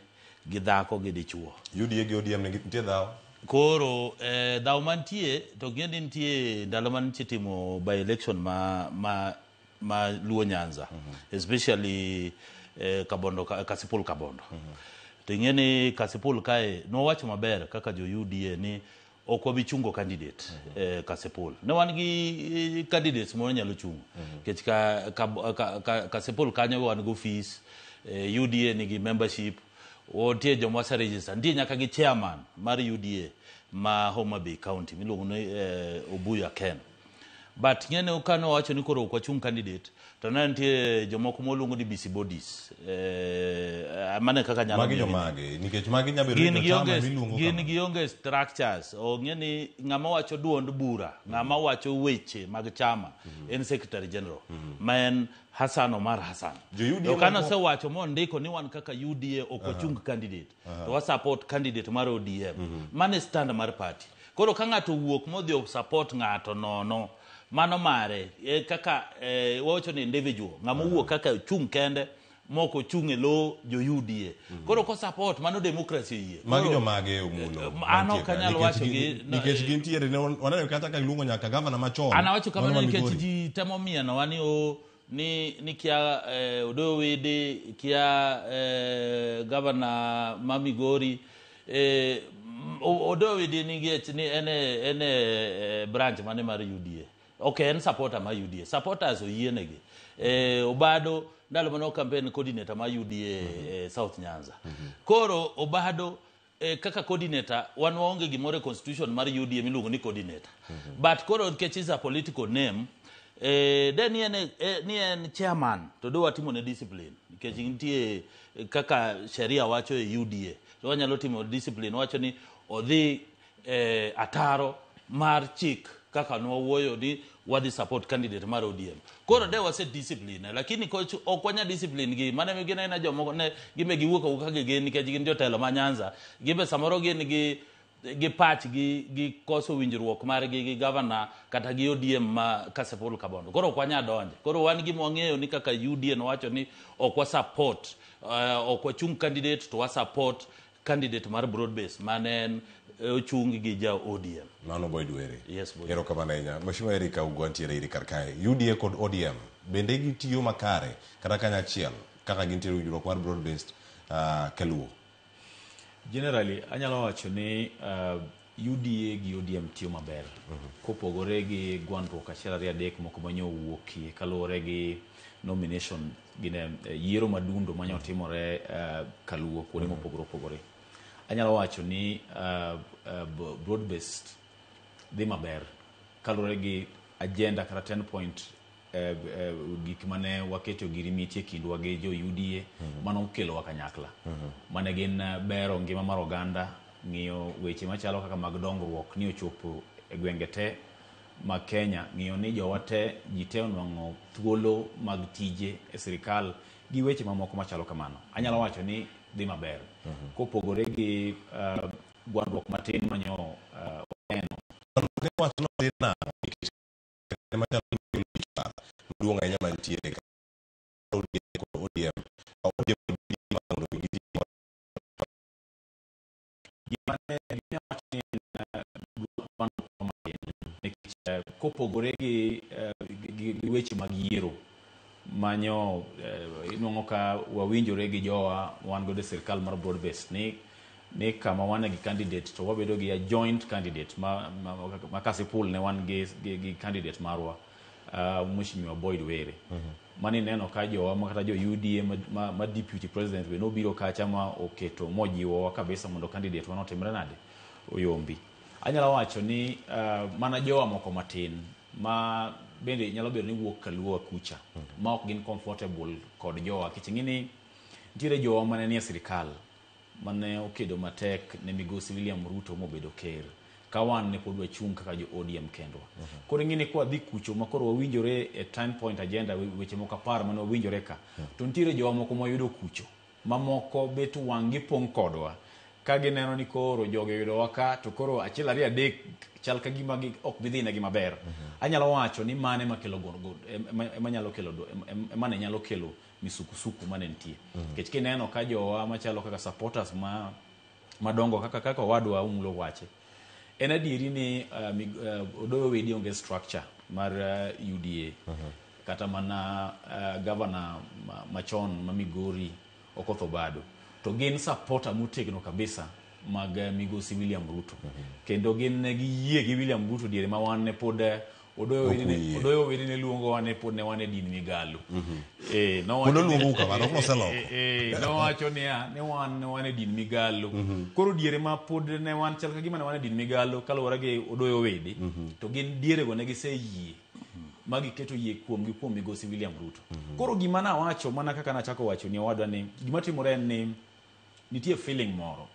gi dhako gi dichuo. UDA gi ODM nitie dhawo? Koro dhawo mantie to ng'e ni nitie ndalo mane nitie timo by election ma Luo Nyanza. Especially Kabondo, Kasipul Kabondo. To ing'e ni Kasipul kae nowacho maber kaka jo UDA ni ok wabi chungo candidate Kasipul. Ne wan gi candidates ma wanyalo chungo. Nikech Kasipul kanyo wan gi office, UDA nigi membership, nitie joma ose register, nitie nyaka gi chairman mar UDA ma Homa Bay County miluongo ni Obuya Ken. But ng'ene kane wawacho ni koro ok wachung candidate to ne nitie jomoko moluongo ni busy bodies. Mano e kaka nyalo Magi miyo jomage? Nikech magi nyalo bedo gin ni gi jochama onge miluongo gin kama. gi onge structures. Ong'e ni ng'ama wacho duond bura, ng'ama wacho weche mag chama en secretary general ma en Hassan Omar Hassan. Jo UDA To kane moko- osewacho mondiko ni wan kaka UDA ok wachung candidate to wa support candidate mar ODM. Mano e stand mar party. Koro ka ng'ato owuok modhi o support ng'ato nono, mano mare kaka wawacho ni individual, ng'ama owuok kaka ochung' kende mok ochung' e lo jo UDA. Koro ko support mano democracy oyie. Magi Koro, jomage Omulo? An mantie ok ka? anyal Nikech wacho gi nikech gintiere ne waneno kata ka giluongo nyaka gavana machon. An awacho mano kamano ma nikech Migori. ji temo mienowa ni o ni kia Odoyo Wede, kia governor ma Migori, Odoyo Wede nigi ni ene branch mane mar UDA. Okay, en supporter ma UDA. Supporters oyienegi. Obado ndalo mane campaign coordinator ma UDA South Nyanza. Koro Obado kaka coordinator, wan waonge gimoro e constitution mar UDA miluongo ni coordinator. But koro nikech is a political name, de ni en chairman to do watimo ne discipline nikech nitie kaka sheria wacho e UDA. To wanyalo timo discipline, wacho ni odhi ataro mar chik kaka nwawuoyo ni wadhi support candidate mar ODM. Koro de wase discipline, lakini koch ok wanya discipline gi mane gin aina jomoko ne gimbe giwuok awuoka gi gin nikech gin jotelo ma Nyanza, gimbe samoro gin gi pach gi koso winjruok margi gi governor kata gi ODM ma Kasipul Kabondo. Koro ok wanya donje. Koro wan gima wang'eyo ni kaka UDA nowacho ni ok wa support, ok wachung candidate to wa support candidate mar broad base mane en ochung gi ja ODM. Mano Boyd Were. Yes, Boyd. Erokamano ahinya. Mheshimiwa Eric Augo ntiere iri kar kae. UDA kod ODM bende gitiyo makare kata kanyachiel kaka gintiere winjruok mar broad based kaluo? Generally, anyalo wacho ni UDA gi ODM tiyo maber. Kopogore gi gwandruok achiel ariyo adek moko manyo owuokie kaluwore gi nomination gine yiero madundo manyo timore kaluo kuonde mopogore opogore. Anyalo wacho ni broad based dhi maber kaluwore gi agenda kata 10 point gik mane waketo ogirimiti e kindwa gi jo UDA mano okelowa kanyakla. Mane gin bero ngima mar oganda, ng'iyo weche machalo kaka mag dongruok ni ochopo e gwenge te mag Kenya, ng'iyo ni jowa te ji te onwang'o thuolo mag tije e sirikal gi weche mamoko machalo kamano. Anyalo wacho ni dhi maber. Kopogore gi gwandruok matin manyo oneno. Ne wachno dhi nang'o? Nikech machalo maduong' ahinya mantiere ka ODM kod ODM. ODM mondo giti Gima ne wacho ni en matin nikech kopogore gi weche mag yiero manyo inuang'o ka wawinjore gi jowa wan godo e sirikal mar broad based ni kama wan gi candidate to wabedo gi a joint candidate ma Kasipul ne wan gi candidate marwa Mheshimiwa Boyd Were. Mani neno ka jowa ma kata jo UDA ma deputy president be nobiro kacha ma oketo mojiwowa kabisa mondo candidate wa notimre nade oyombi. Anyalo wacho ni mana jowa moko matin ma bende nyalo bedo ni wuok kaluo kucha ma ok gin comfortable kod jowa nikech ing'e ni nitiere jowa mane nie sirikal mane okedo matek ne migosi William Ruto mobedo ker ka wan ne pod wachung' kaka jo ODM kendwa. Koro ing'e ni kwa dhi kucho ma koro wawinjore e 10 point agenda weche moko 10 mane wawinjore ka to nitiere jowa moko mwayudo kucho mamoko bet wang' gi pong' kodwa ka gineno ni koro jogi oyudowa ka to koro achiel ariyo adek chal ka gima ok bi dhinegi maber. Anyalo wacho ni mane makelo ema nyalo kelo ema ne nyalo kelo misukusuku mane nitie. Nikech kineno ka jowa machalo kaka supporters ma madongo kaka owadwa Umulo wache. En adieri ni Odoyo Wede onge structure mar UDA. Kata mana governor machon ma Migori Okoth Obado. To gin supporter motegno kabisa mag migosi William Ruto. Kendo gin ne giyie gi William Ruto diere ma wan ne pod Odoyo Wede ne luongo wan ne pod ne wan e din migalo. Nowacho niya ne wan e din migalo. Koro diere ma pod ne wan chal ka gima ne wan e din migalo kaluwore gi Odoyo Wede to gin dierego ne giseyie ma giketo yie kuom gi kuom migosi William Ruto. Koro gima nawacho mana kaka nachako wacho ni owadwa ni gima timore en ni nitie feeling moro.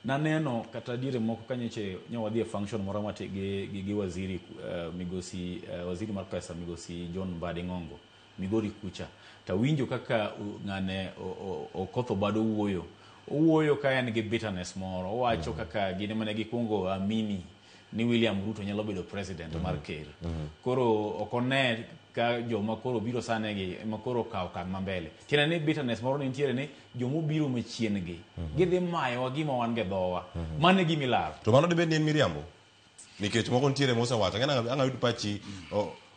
Naneno kata diere moko kanyoche nyo wadhi e function moro mate gi waziri migosi waziri mar pesa migosi John Mbadi Ng'ongo Migori kucha tawinjo kaka ng'ane Okoth Obado wuoyo. Owuoyo ka en gi bitterness moro. Owacho kaka gin mane gikwongo amini ni William Ruto nyalo bedo president mar ker. Koro ok one ka joma koro biro sanegi ema koro okawo okang' ma mbele. Tiende ni bitterness moro nitiere ni jomobiro machien gi gidhi mayowa gima wan go e dhowa. Mano e gima ilaro. To mano dibed ni en miriambo? Nikech moko nitiere mosewacho. Ang'e ang' ayud pachi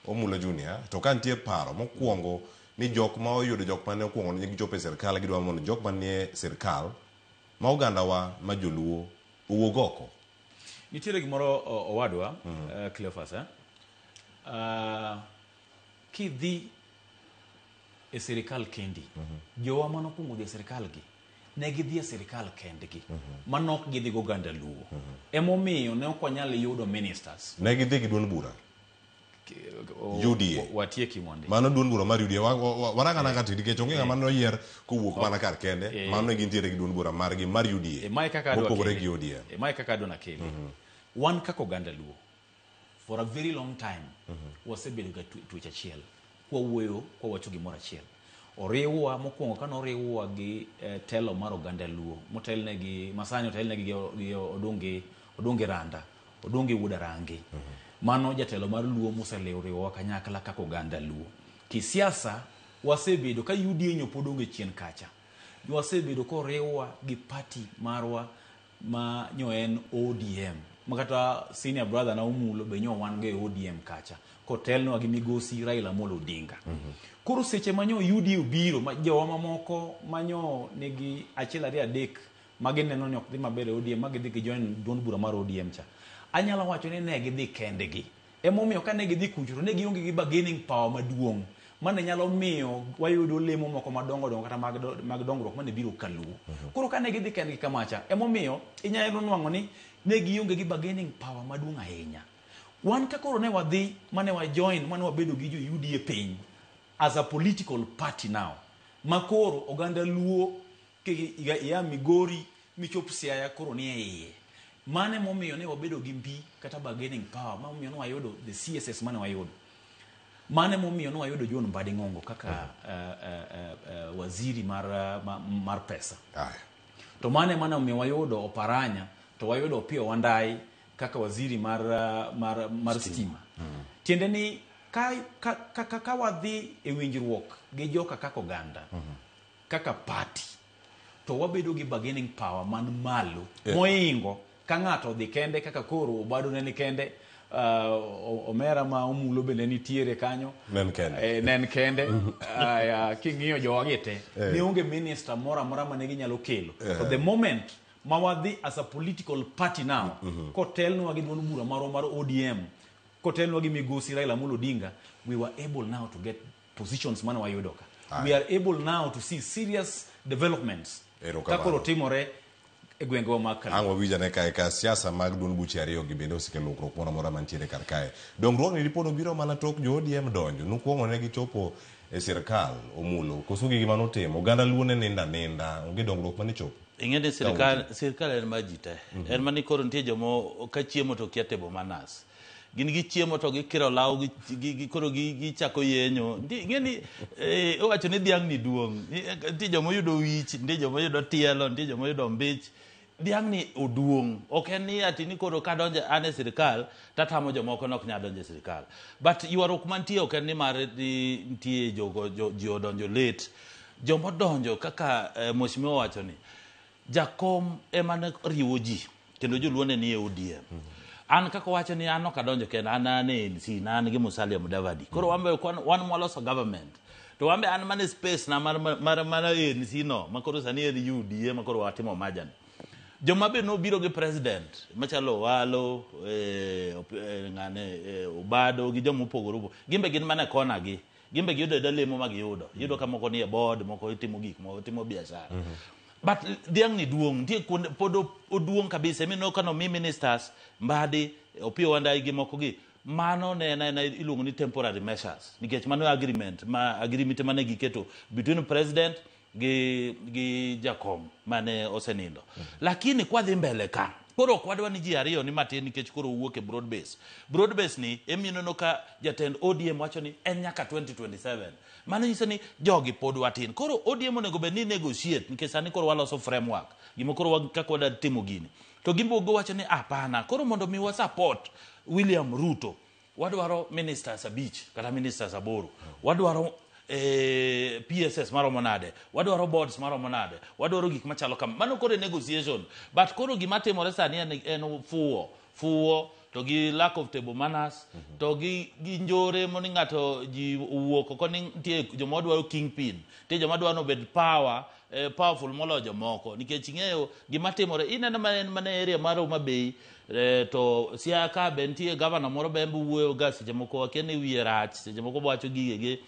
Omulo Junior, to ka nitie paro mokwongo ni jok ma oyudo jok mane okwongo ne gichopo e sirkal gidwa mondo jok manie sirkal ma ogandawa ma joluo owuog oko. Nitiere gimoro owadwa, Cleophas, eh? Kidhi e sirikal kendi, jowa manokwongo dhi e sirikal gi ne gidhi e sirikal kendgi, mano ok gidhi goganda Luo. Emomiyo ne ok wanyal yudo ministers. Ne gidhi gi duond bura UDA. Watieki mondi. Mano duond bura mar UDA. Waranga nanga ti nikech onge ng'ama noyier kowuok mana kar kende. Mano ne gintiere gi duond bura margi mar UDA. Mae kaka adwa mopogore kele. gi ODM. Mae kaka adwa nakele. Wan kaka oganda Luo, for a very long time, wasebedo ga twech achiel. Kwawuoyo, kwawacho gimoro achiel. Oriwwa mokwongo kane oriwwa gi telo mar oganda Luo, motelne gi masani otelne gi Odungi, Odungi Randa, Odungi Wuod Arange. Mano jatelo mar Luo moseriwowa kanyakla kaka oganda Luo. Kisiasa wasebedo ka UDA nyo pod onge chien kacha. Wasebedo koriwwa gi party marwa ma nyo en ODM. Ma kata senior brother na Omulo be nyo wan go e ODM kacha. Kotelnwa gi migosi Raila Amolo Odinga. Koro seche ma nyo UDA obiro, ma jowa mamoko ma nyo nigi achiel ariyo adek ma gineno ni ok dhi maber e ODM, ma gidhi gijoin duond bura mar ODM cha. Anyalo wacho ni ne gidhi kendgi. Emomiyo ka ne gidhi kucho to ne gionge gi bargaining power maduong' mane nyalo miyo wayudo lemo moko madongo dongo kata mag dongruok mane biro kaluo. Koro ka ne gidhi kendgi kamacha, emomiyo inyalo nwang'o ni ne gionge gi bargaining power maduong' ahinya. Wan ka koro ne wadhi mane wa join mane wabedo gi jo UDA piny as a political party now, ma koro oganda Luo ia Migori michop Siaya koro nie iye. Mane momiyo ne wabedo gi mbi kata bargaining power, momiyo ne wayudo the CSS mane wayudo. Mane momiyo ne wayudo John Mbadi Ng'ongo kaka waziri mar pesa. To mane mane omiyo wayudo Oparanya, to wayudo Opiyo Wandayi kaka waziri mar stima. Tiende ni ka wadhi e winjruok gi joka kaka oganda, kaka party, to wabedo gi bargaining power man malo moingo ka ng'ato odhi kende kaka koro Obado ne ni kende, omera ma Omulo bende nitiere kanyo. Ne en kende. Ne en kende. Aya, king'iyo jowagi te, ne onge minister moro amora mane ginyalo kelo. To the moment ma wadhi as a political party now, kotelnwa gi duond bura marwa mar ODM, kotelnwa gi migosi Raila Amolo Odinga, we were able now to get positions mane wayudo ka. We are able now to see serious developments Erokamano. ka koro timore e gwengewa mag Kaluo. Ang' wawinj ane kae ka siasa mag duond buche ariyo gi bende osekelo lokruok moro amora mantiere kar kae. Dongruokni dipo nobiro mana tok jo ODM donjo. Nukwongo ne gichopo e sirkal Omulo. Koso gi gima notimo. Oganda Luo ne ninda ninda. Onge dongruok mane chopo. Ing'e ni sirkal en mar ji te. En mani koro nitie jomo ka chiemo to kia tebo manas. Gin gichiemo to gikiro law koro gichako yenyo. Ing'e ni iwacho ni dhiang' ni duong'. Nitie joma oyudo wich, nitie joma oyudo tielo, nitie joma oyudo mbich. Dhiang' ni oduong'. Ok en ni ati ni koro kadonjo an e sirkal tatamo jomoko nok nyal donjo e sirkal. But ywaruok mantie ok en ni mar ni nitie jogo ji odonjo late. Joma odonjo kaka mheshimiwa owacho ni jakom ema ne riwo ji kendo joluo ne nie ODM. An kaka owacho ni an ok adonjo kenda, an e ANC, na an gi Musalia Mudavadi. Koro wan be wan mwaloso government. To wan be an mana e space na mar ANC no, ma koro sani en UDA, ma koro watimo majan. Joma be nobiro gi president, machalo Owalo, ng'ane, Obado gi joma opogore opogore. Gin be gin mana e kona gi. Gin be giyudo ayuda lemo ma giyudo. Iyudo ka moko nie board, moko timo gik moko, timo biashara. But dhiang' ni duong', nitie kuonde pod oduong' kabisa. Emi ka nomi ministers, Mbadi, Opiyo Wandayi gi moko gi, mano ne en aena iluongo ni temporary measures. Nikech mano agreement, ma agreement mane giketo between president gi jakom mane osenindo. Lakini kwadhi mbele ka, koro ok wadwa ni ji ariyo ni matin nikech koro wuok e broad base. Broad base ni emineno ka jatend ODM wacho ni en nyaka 2027. Mano nyiso ni jogi pod watin. Koro ODM onego bed ni negotiate nikech sani koro waloso framework. Gima koro kaka wadwa timo gini. To gimbo giwacho ni hapana, koro mondo mi wa support William Ruto, wadwaro ministers 5 kata ministers 8. Wadwaro PSS maromo nade, wadwaro boards maromo nade, wadwaro gik machalo kama. Mano koro e negotiation. But koro gima timore sani en fuwo. Fuwo to gi lack of table manners, to gi njore moni ng'ato ji owuok oko ni nitie joma dwaro kingpin, nitie joma dwaro nobed powerful moloyo jomoko, nikech ing'eyo gima timore. Ineno mana en mana area mar Homa Bay, to Siaya ka be nitie gavana moro be en be wuoyo ga seche moko, akia ni wiye rach, seche moko wacho gigege,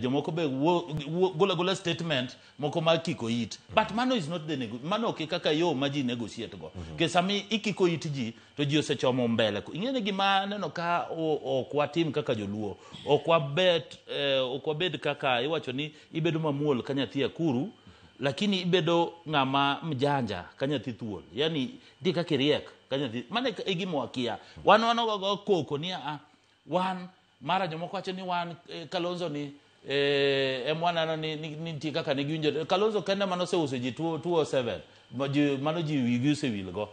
jomoko be golo agola statement moko mar kiko it, but mano is not the mano ok e kaka yo ma ji negotiate go. Nikech sami ikiko it ji to ji osechomo mbele. Ing'e ni gima aneno ka ok watim kaka joluo, ok wabet, ok wabed kaka iwacho ni ibedo mamuol ka nyathi akuru, lakini ibedo ng'ama mjanja ka nyathi thuol, yani nitie kaka iriek ka nyathi. Mano e gima wakia. Wan wanogo koko ni a wan mara jomoko wacho ni wan, Kalonzo ni, em waneno ni nitie kaka ne giwinjo Kalonzo kende mane oseuso ji 207 mano ji wigi osewilgo,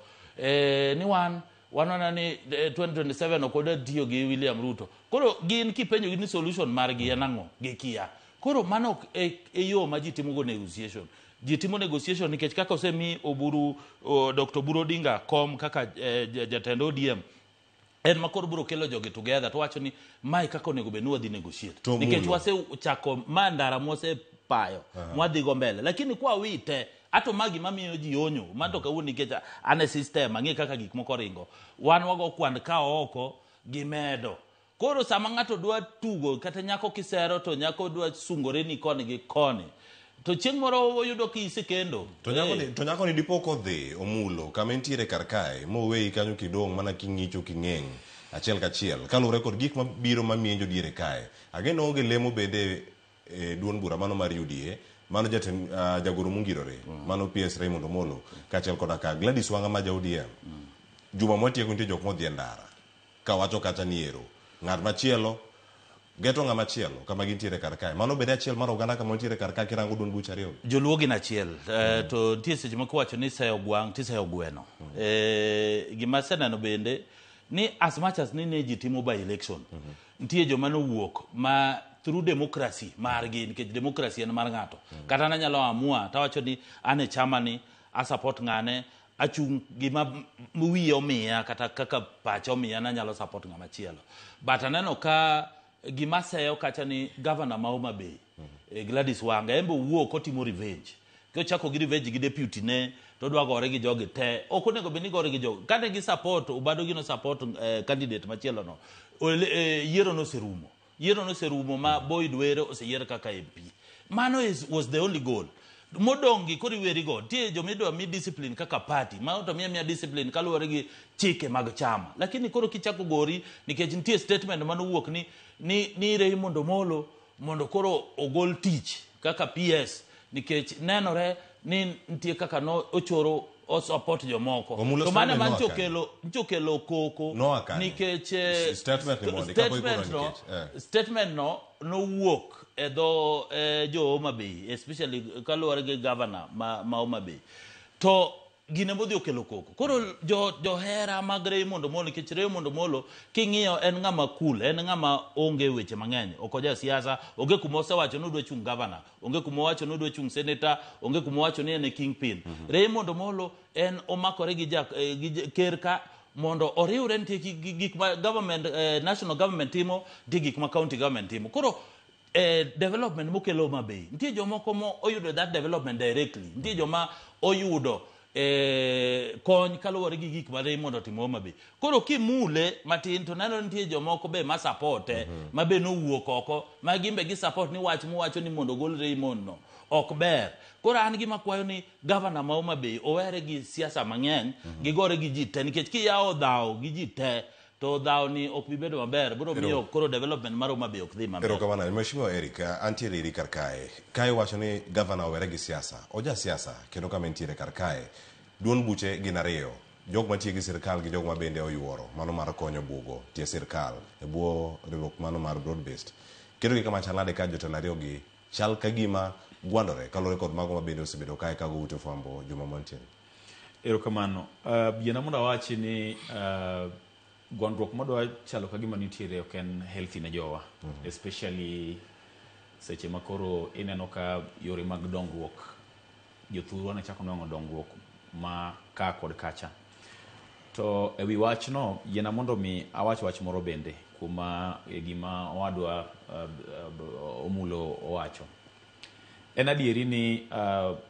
ni wan waneno ni 2027 ok wadwa tiyo gi William Ruto. Koro gin kipenjogi ni solution margi en ang'o, gikia. Koro mano ok e yo ma ji timogo negotiation. Ji timo negotiation nikech kaka osemi Oburu, Dr. Oburu Odinga kom kaka jatend ODM, en ma koro biro kelo jogi together to wacho ni mae kaka onego bed ni wadhi negotiate. To Nikech mulo. wasechako ma ndara mwasepayo, mwadhi go mbele, lakini kwa wite ato magi mamiyo ji onyo man to kawuono nikech an e system ang'e kaka gik moko ringo. Wan wago kwand ka oko gimedo. Koro sama ng'ato dwa tugo kata nyako kisero to nyako dwa sungore ni koni gi koni, to chieng' moro oyudo ki isekendo. To nyako ni dipo kodhi omulo kama entiere kar kae moweyi kanyo kidong' mana king'icho king'eng' achiel kachiel kaluwore kod gik mabiro mamienjo diere kae. Ageno onge lemo bende e duond bura mano mar UDA, mano jatend, jagoro mongirore, mano PS Raymond Omolo, kaachiel koda ka Gladys Wanga ma ja ODM. Juma mwatieko nitie jok modhi e ndara kawacho kacha ni ero ng'at machielo geto ng'ama chielo kama gintiere kar kae. Mano bende achiel mar oganda kama nitiere kar kae kirango duond buche ariyo. Joluo gin achiel, to nitie seche moko iwacho ni iseyo gwang' tiseyo gweno. Gima aseneno bende ni as much as ni ne ji timo by election, nitie joma nowuok ma through democracy margi, nikech democracy en mar ng'ato. Kata nanyalo amua tawacho ni an e chama ni a support ng'ane, achung' gima wiye omiya kata kaka pacha omiya nanyalo support ng'ama chielo. But aneno ka gima seyo kacha ni governor ma Homa Bay, Gladys Wanga, en be owuok otimo revenge. Kochako gi revenge gi deputy ne, to odwa gore gi jogi te. Ok onego bed ni gore gi jogi. Kane gi support, Obado gi no support, candidate machielo no, yiero noserumo. Yiero noserumo ma Boyd Were oseyier kaka MP. Mano was the only goal. Modong' gi koro iweri go. Nitie joma idwa mi discipline kaka party. Mano to miya miya discipline kaluwore gi chike mag chama. Lakini koro kichako gori, nikech nitie statement manowuok ni Raymond Omolo mondo koro ogol tich kaka PS, nikech nenore ni nitie kaka no ochoro o support jomoko. Omulo To mano statement ema noa kanye? ncho kelo koko Noa kanye? nikech, Statement ni mondi, kapo ikoro statement no, nikech, statement no nowuok e dho, jo Homa Bay, especially kaluwore gi governor ma Homa Bay. To gine modhi okelo koko. Koro johera mag Raymond Omolo, nikech Raymond Omolo king'iyo en ng'ama cool, en ng'ama onge weche mang'eny, ok oja siasa, onge kuma osewacho ni odwa chung' governor, onge kuma owacho ni odwa chung' senator, onge kuma owacho ni en e kingpin. Raymond Omolo en omakore gi ker ka mondo oriwre, nitie gik ma national government timo, nitie gik ma county government timo. Koro development mokelo Homa Bay, nitie jomoko mo oyudo that development directly, nitie joma oyudo kony kaluwore gi gik ma Raymond otimo Homa Bay. Koro kimule matin to neno nitie jomoko be ma supporte, ma be nowuok oko, ma gin be gi support ni wach mowacho ni mondo ogol Raymond no ok ber. Koro an gima kwayo ni governor ma Homa Bay owere gi siasa mang'eny, gigore gi ji te, nikech kiyawo dhawo gi ji te to dhawo ni ok bi bedo maber, biro miyo koro development mar Homa Bay ok dhi maber. Erokamano. Mheshimiwa Eric, antiere iri kar kae. Kae wacho ni governor owere gi siasa. Oja siasa kendo kama entiere kar kae. Duond buche gin ariyo. Jok mantie gi sirkal gi jok ma bende oyuoro mano mar konyo bugo tie sirkal e bwo riwruok mano mar broad based. Kendo gi kama chal nade ka jotelo ariyo gi chal ka gima gwandore kaluwore kod mago ma bende osebedo kae ka go ute fwambo juma mantiere. Erokamano. Yiena mondo awachi ni gwandruok madwa chalo ka gima nitiere ok en healthy ne jowa. Especially seche ma koro ineno ka yore mag dongruok, jothurwa ne chako nwang'o dongruok ma ka kod kacha. To ewi wachno, yiena mondo mi awach wach moro bende kuma gima owadwa Omulo owacho. En adieri ni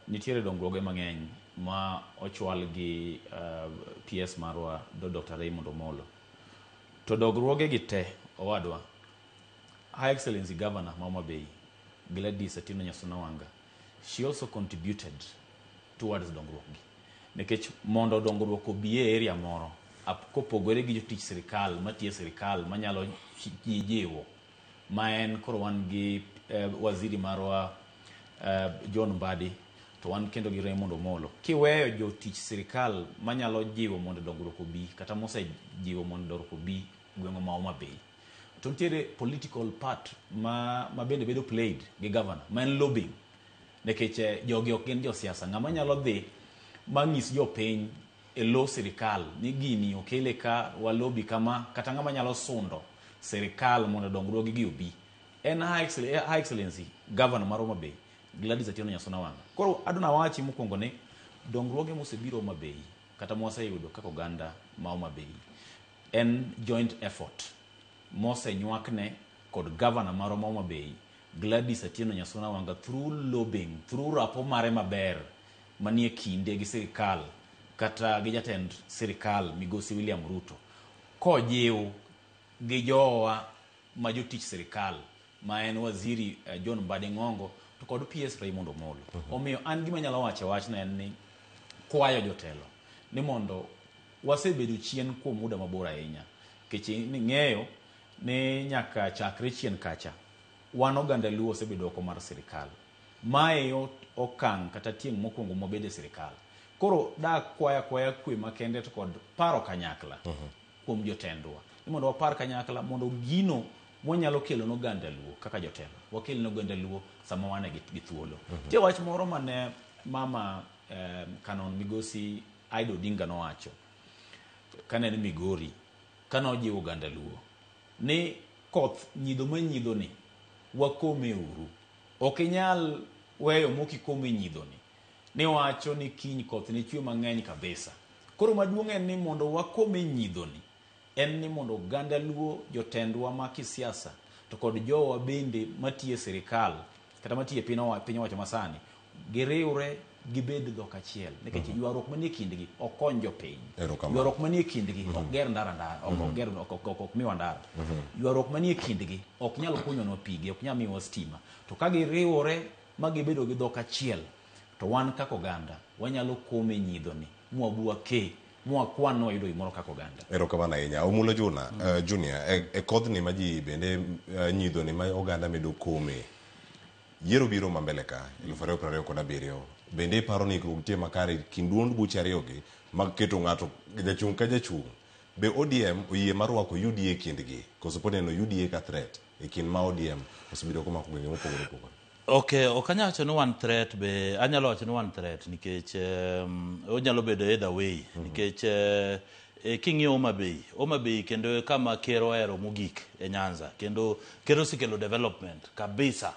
nitiere dongruoge mang'eny ma ochwal gi PS marwa Dr. Raymond Omolo. To dongruoge gi te owadwa, Her Excellency Governor ma Homa Bay, Gladys Atieno Nyasuna Wanga, she also contributed towards dongruok gi. Nikech mondo dongruok obi e area moro, kopogore gi jotich sirikal matiyo e sirikal manyalo jiwo, ma en koro wan gi waziri marwa John Mbadi, to wan kendo gi Raymond Omolo. Kiweyo jotich sirikal manyalo jiwo mondo dongruok obi, kata mosejiwo mondo dongruok obi gweng'wa ma Homa Bay, to nitiere political part ma bende bedo played gi governor, ma en lobbying. Nikech jogi ok gin josiasa. Ng'ama nyalo dhi mang'is jopiny e lo sirikal ni gini okele ka walobi kama, kata ng'ama nyalo sundo sirikal mondo dongruoge gi obi, en Her Excellency Governor mar Homa Bay, Gladys Atieno Nyasuna Wanga. Koro adwa nawachi mokwongo ni dongruoge mosebiro Homa Bay, kata mwaseyudo kaka oganda ma Homa Bay, en joint effort mosenywakne kod governor marwa ma Homa Bay, Gladys Atieno Nyasuna Wanga, through lobbying, through rapo mare maber manie kinde gi sirikal kata gi jatend sirikal migosi William Ruto, kojiw gi jowa ma jotich sirikal ma en waziri John Mbadi Ng'ongo to kod PS Raymond Omolo. Omiyo an gima anyalo wacho wachno en ni kwayo jotelo ni mondo wasebedo chien kuom muda mabor ahinya, nikech ng'eyo ni nyaka chakre chien kacha wan oganda Luo osebedo oko mar sirikal. Mae okang' kata tieng' mokwongo mwabede e sirikal. Koro da kwaya kwaya kwe makende to kod paro kanyakla kuom jotendwa. Ni mondo wapar kanyakla mondo gino mwanyalo kelo ne oganda Luo kaka jotelo, wakel ne oganda Luo sama wan gi thuolo. Nitie wach moro mane mama Canon Migosi Ida Odinga nowacho kane en Migori, kane ojiwo oganda Luo ni koth nyidho manyidho ni wakome uru. Ok inyal weyo mokikome nyidho ni, niwacho ni kiny koth ne chwe mang'eny kabisa. Koro maduong' en ni mondo wakome nyidho ni, en ni mondo oganda Luo, jotendwa ma kisiasa to kod jowa bende matiyo e sirikal kata matiyo e piny owacho masani, giriwre gibed dhok achiel. Nikech ywaruok manie kindgi ok kony jopiny. Ywaruok manie kindgi ok ger ndara, ok miwa ndara. Ywaruok manie kindgi ok nyal kunyonwa pige, ok nyal miwa stima. To ka giriwore ma gibedo gi dhok achiel, to wan kaka oganda wanyalo kome nyidho ni mwabwa ke mwakwan ni wayudo gimoro kaka oganda. Erokamano ahinya. Omulo Juna, Junior, e kodhni ma ji bende nyidho ni ma oganda medo kome, yiero biro ma mbele ka 2027, bende iparo ni ikruok nitie makare kind duond buche ariyogi mag keto ng'ato jachung' ka jachung'? Be ODM oyie mar rwako UDA kindgi, koso pod neno UDA ka threat e kind ma ODM osebedo komako gwenge mopogore opogore? Okay, ok anyal wacho ni wan threat, be anyalo wacho ni wan threat nikech onyalo bedo either way. Nikech king'iyo Homa Bay, Homa Bay kendo kama ker ohero mogik e Nyanza, kendo ker osekelo development kabisa.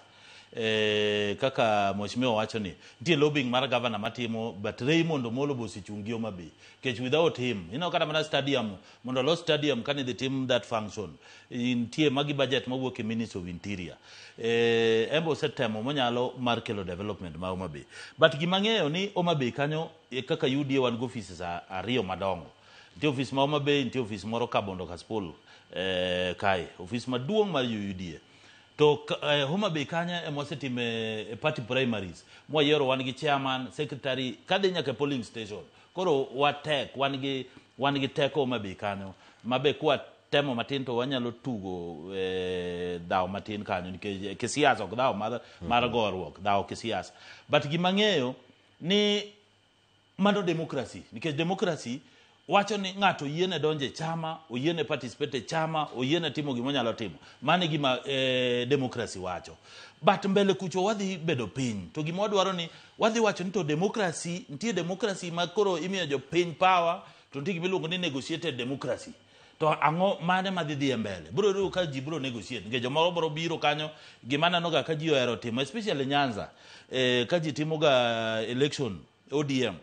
Kaka mheshimiwa wacho ni nitie lobbying mar governor matimo, but Raymond Omolo be osechung' gi Homa Bay. Nikech without him, ineno kata mana stadium, mondo olos stadium kane dhi tim that function, nitie magi budget mawuok e Ministry of Interior. En be osetemo monyalo mar kelo development ma Homa Bay. But gima ang'eyo ni Homa Bay kanyo kaka UDA wan gi offices ariyo madongo. Nitie office ma Homa Bay, nitie office moro Kabondo Kasipul kae, office maduong' mar UDA. To Homa Bay kanyo ema wasetime party primaries. Mwayiero wan gi chairman, secretary, kadhi nyaka e polling station. Koro watek, wan gi teko Homa Bay kanyo. Mabe kwa temo matin to wanyalo tugo dhawo matin kanyo nikech kisiasa ok dhawo mar goruok, dhawo kisiasa. But gima ng'eyo ni mano democracy, nikech democracy wacho ni ng'ato oyiene donjo e chama, oyiene participate e chama, oyiene timo gima onyalo timo. Mano e gima democracy wacho. But mbele kucho wadhi bedo piny. To gima wadwaro ni wadhi wacho ni to democracy, nitie democracy ma koro imiyo jopiny power, to nitie gima iluongo ni negotiated democracy. To ang'o mane madhi dhi e mbele? Biro yudo ka ji biro negotiate. Nikech jomoro biro biro kanyo, gima aneno ga ka ji ohero timo, especially Nyanza, ka ji timo ga election ODM,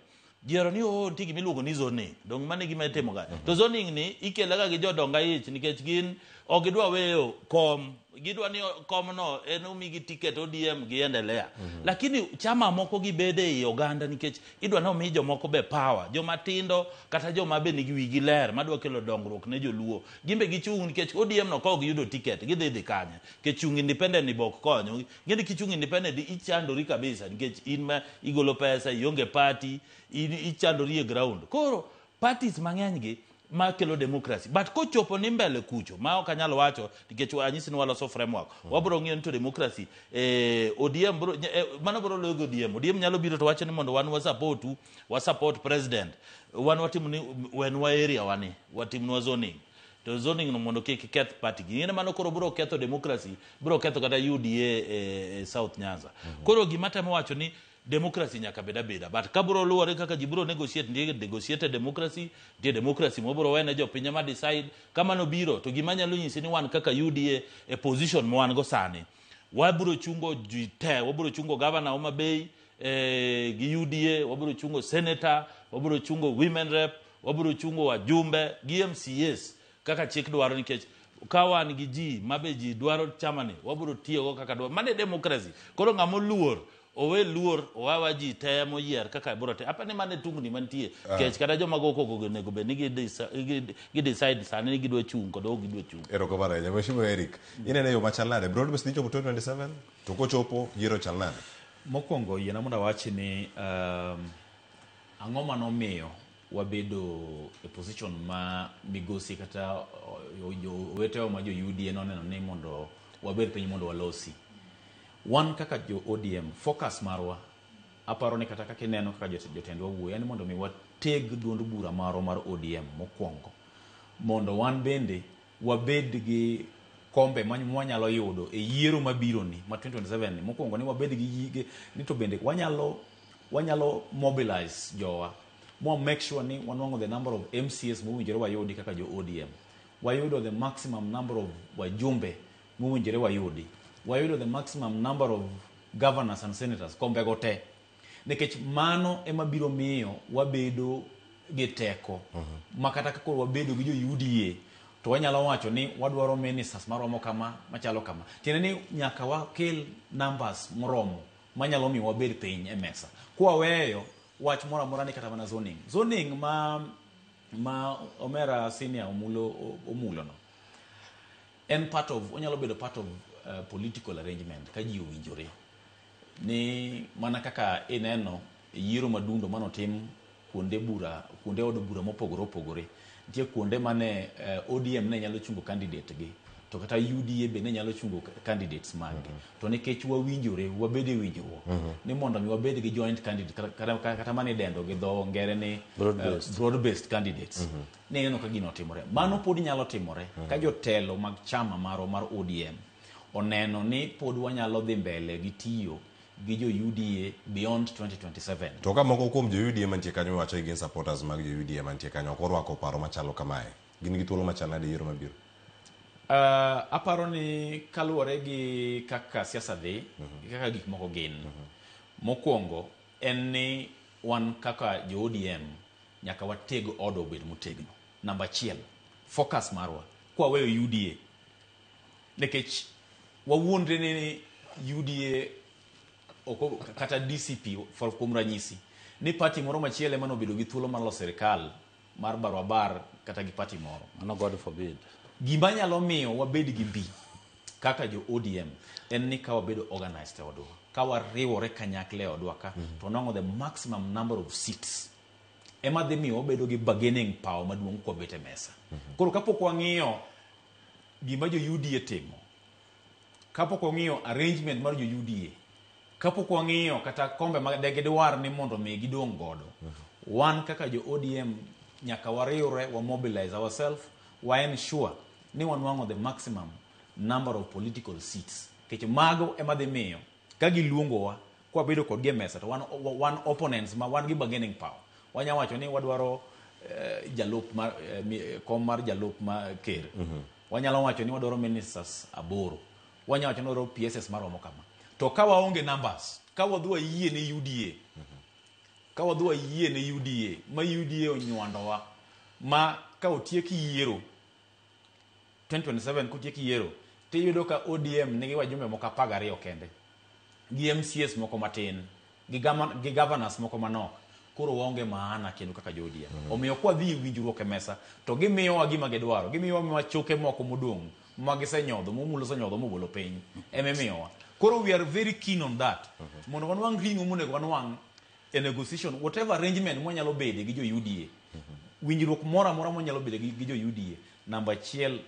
Ji ohero ni oh nitie gima iluongo ni zoning. Dong mano e gima itimo ga. To zoning ni ikele ga gi jodong aich nikech gin ok gidwa weyo kom. Gidwa ni kom no en omigi ticket ODM giendelea. Lakini chama moko gibede ei oganda nikech idwa ni omi jomoko be power. Joma tindo kata joma be nigi wigi ler madwa kelo dongruok ne joluo. Gin be gichung' nikech ODM no ka ok giyudo ticket gidhi dhi kanye? Nikech chung' independent ni be ok konyo. Ing'e ni kichung' independent ichandori kabisa nikech in ma igolo pesa, ionge party, in ichandori e ground. Koro parties mang'eny gi makelo democracy. But kochopo ni mbele kucho, ma ok anyal wacho nikech anyisi ni waloso framework. Wabro ng'iyo ni to democracy ODM bro, mano bro loyo gi ODM. ODM nyalo biro to wacho ni mondo wan wa support u, wa support president. Wan watim ni wenwa area wani, watimnwa zoning. To zoning no mondo kik keth party gi. Ing'e mano koro bro ketho democracy, bro ketho kata UDA e South Nyanza. Koro gima temo wacho ni democracy nyaka bed abeda. But ka bro luwore kaka ji bro negotiate, nitie negotiated democracy, nitie democracy mobro wene jopiny ema decide. Kamano biro, to gima nyalo nyisi ni wan kaka UDA e position ma wan go sani, wabro chungo ji te, wabro chungo governor Homa Bay gi UDA, wabro chungo senator, wabro chungo women rep, wabro chungo wajumbe gi MCAs kaka chik dwaro nikech ka wan gi ji mabe ji dwaro chama ni wabro tiyogo kaka dwaro. Mano e democracy. Koro ng'ama oluor owe luor owawa ji te moyier kaka bro te. Apa ni mano e tungni mantie. Nikech kata joma go koko go onego bed ni gi decide sani ni gidwa chung' kod ok gidwa chung'. Erokamano ahinya. Mheshimiwa Eric, ineno e yo machal nade? Broad base dhi chopo 2027? To kochopo, yiero chal nade? Mokwongo yiena mondo awach ni ang'o manomiyo wabedo e position ma migosi kata owetewa ma jo UDA noneno ni mondo wabed piny mondo walosi. Wan kaka jo ODM, focus marwa aparo ni kata kaka ineno kaka jotendwa wuoyo en mondo mi wateg duond bura marwa mar ODM mokwongo mondo wan bende wabed gi kombe mwanyalo yudo e yiero mabiro ni ma 2027 ni mokwongo ni wabed gi ni to bende wanyalo mobilize jowa mwa make sure ni wanwang'o the number of MCAs mowinjore wayudi kaka jo ODM, wayudo the maximum number of wajumbe mowinjore wayudi, wayudo the maximum number of governors and senators, kombego te, nikech mano ema biro miyo wabedo gi teko ma kata ka koro wabedo gi jo UDA to wanyalo wacho ni wadwaro ministers maromo kama machalo kama. Tiende ni nyaka wakel numbers moromo manyalo miyo wabed piny e mesa kwaweyo wach moro amora ni kata mana zoning ma omera senior omulo no en part of onyalo bedo part of political arrangement ka ji owinjore ni mana kaka ineno yiero madundo manotim kuonde bura, kuonde od bura mopogore opogore. Nitie kuonde mane ODM ne nyalo chungo candidate gi to kata UDA be ne nyalo chungo candidates mag gi, to nikech wawinjore wabed e winjruok ni mondo mi wabed gi joint candidate kata mane idendo gi dho ngere ni Broad-based. Broad based candidates, ne ineno ka gino otimore. Mano pod nyalo timore ka jotelo mag chama marwa mar ODM oneno ni pod wanyalo dhi mbele gi tiyo gi jo UDA beyond 2027. To ka moko kuom jo UDA mantie kanyo wacho ni gin supporters mag jo UDA mantie kanyo ok orwako paro machalo kamae. Gin gi thuolo machal nade e yiero mabiro? Aparo ni kaluwore gi kaka siasa dhi, gi kaka gik moko gin, mokwongo en ni wan kaka jo ODM nyaka wateg odwa obed motegno. Namba achiel, focus marwa kwaweyo UDA, nikech wawuondre ni UDA oko, kata DCP for kuom ranyisi ni party moro machielo ema nobedo gi thuolo mar loso sirikal mar barwabar kata gi party moro. Mano God forbid. Gima nyalo miyo wabed gi mbi kaka jo ODM en ni ka wabedo organized e odwa, ka wariwore kanyakla e odwa ka, to wanwang'o the maximum number of seats ema dhi miyo wabedo gi bargaining power maduong' kwabet e mesa. Koro kapok wang'iyo gima jo UDA timo, kapok wang'iyo arrangement mar jo UDA, kapok wang'iyo kata kombe ma degidwar ni mondo mi gidong' godo, wan kaka jo ODM nyaka wariwre, wa mobilize ourselves, wa ensure ni wanwang'o the maximum number of political seats, nikech mago ema dhi miyo ka giluongowa kwabedo kodgi e mesa to wan opponents ma wan gi bargaining power, wanya wacho ni wadwaro jalup mar kom mar jalup ma ker, wanyalo wacho ni wadwaro ministers 8, wanyalo wacho ni wadwaro PSS maromo kama. To ka waonge numbers, ka wadhi wayie ne UDA Ka wadhi wayie ne UDA, ma UDA onywandowa, ma ka otiek yiero 2027 kotiek yiero, tiyudo ka ODM nigi wajumbe moko 12 kende, gi MCAs moko matin, gi governors moko manok. Koro waonge maana kendo kaka jo ODM. Omiyo kwa dhi e winjruok e mesa, to gimiyowa gima gidwaro, gimiyowa miwa choke moko modong' ma gisenyodho, momulo osenyodho mobolo piny, ema imiyowa. Koro we are very keen on that. Mondo wanwang' ring'o monego wanwang' e negotiation, whatever arrangement mwanyalo bede gi jo UDA. Winjruok moro amora mwanyalo bede gi jo UDA. Namba achiel,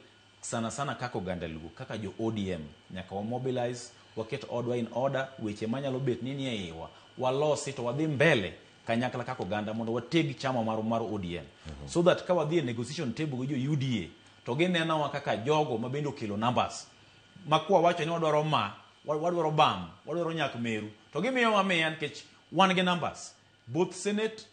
sana sana kaka oganda Luo, kaka jo ODM, nyaka wa mobilize, waket odwa in order, weche manyalo bet ni nie iwa, walosi to wadhi mbele kanyakla kaka oganda mondo wateg chama mar ODM. So that ka wadhi e negotiation table gi jo UDA, to ginenowa kaka jogo ma bende okelo numbers. Ma kwa wacho ni wadwaro ma, wadwaro bam, wadwaro nyak meru, to gimiyowa miya nikech wan gi numbers, both Senate,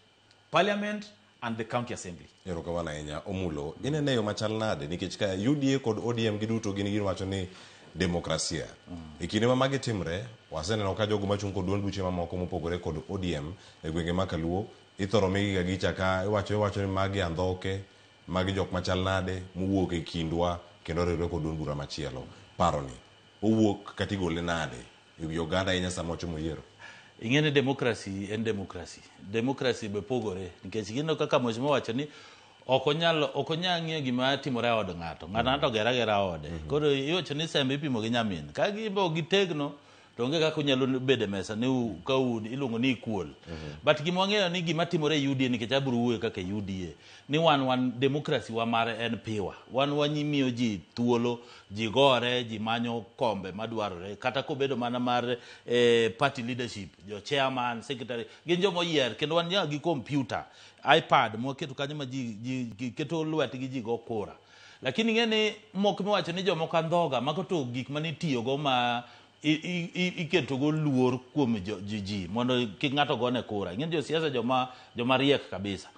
Parliament and the County Assembly. Erokamano ahinya Omulo. Inene yo machal nade nikech ka UDA kod ODM giduto gin giwacho ni demokrasia. E kinde ma magi timre, waseneno ka jogo machung' kod duond buche mamoko mopogore kod ODM e gwenge ma Kaluo ithoro migi ga gicha ka iwacho ni magi andhoke, magi jok machal nade mowuok e kindwa kendo oriwre kod duond bura machielo. Paroni owuok kata igole nade e wi oganda ahinya sama ochomo yiero? Ing'e ni democracy en democracy. Democracy be pogore nikech gineno kaka mheshimiwa wacho ni ok onyal ng'iyo gima timore e od ng'ato. Ng'ato ng'ato ogera agera ode. Koro iwacho ni sembe ipimo gi nyamin. Ka gimbe ok gitegno to onge kaka unyalo bedo e mesa ni ka un iluongo ni equal. But gima wang'eyo ni gima timore e UDA nikech abiro wuoyo kaka e UDA ni wan democracy wa mare en piwa. Wan wanyimiyo ji thuolo, ji gore, ji manyo kombe madwarore kata kobedo mana mar party leadership, jo chairman, secretary, gin joma oyier kendo wan nyaka gi computer, iPad mwaketo kanyo ma ji keto lwetgi ji go kura. Lakini ing'e ni moko miwacho ni jomoko andhoga, mago to gik manitiyogo ma iketogo luor kuom ji mondo kik ng'ato gone kura. Ing'e ni josiasa joma riek kabisa.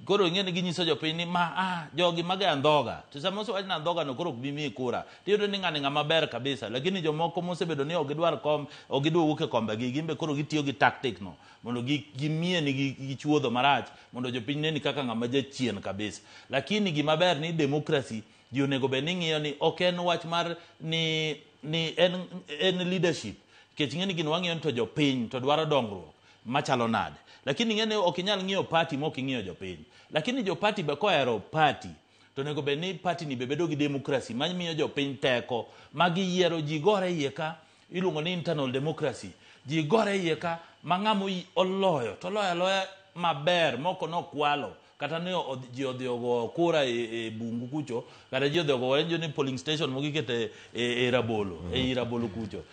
Koro ing'e ni ginyiso jopiny ni ma jogi mage andhoga. To sama osewach ni andhoga no koro ok bi miyi kura. Tiyudo ni ng'ani ng'ama ber kabisa. Lakini jomoko mosebedo ni ok gidwar kom, ok gidwa wuok e kombegi, gin be koro gitiyo gi tactic no mondo gimiye ni gi chuodho marach mondo jopiny neni kaka ng'ama jachien kabisa. Lakini gima ber ni democracy ji onego bed ni ng'iyo ni ok en wach mar ni en leadership. Nikech ing'e ni gino wang'iyo ni to jopiny to dwaro dongruok machalo nade. Lakini ing'e ni ok inyal ng'iyo party ma ok ing'iyo jopiny. Lakini jo party be kohero party to onego bed ni party ni be bedo gi democracy mamiyo jopiny teko ma giyiero ji gore iye ka iluongo ni internal democracy. Ji gore iye ka ma ng'ama oloyo to oloyo aloya maber moko nokwalo kata ni ji odhi ogo kura e bungu kucho kata ji odhi ogo winjo ni polling station mogikete e rabolo e rabolo kucho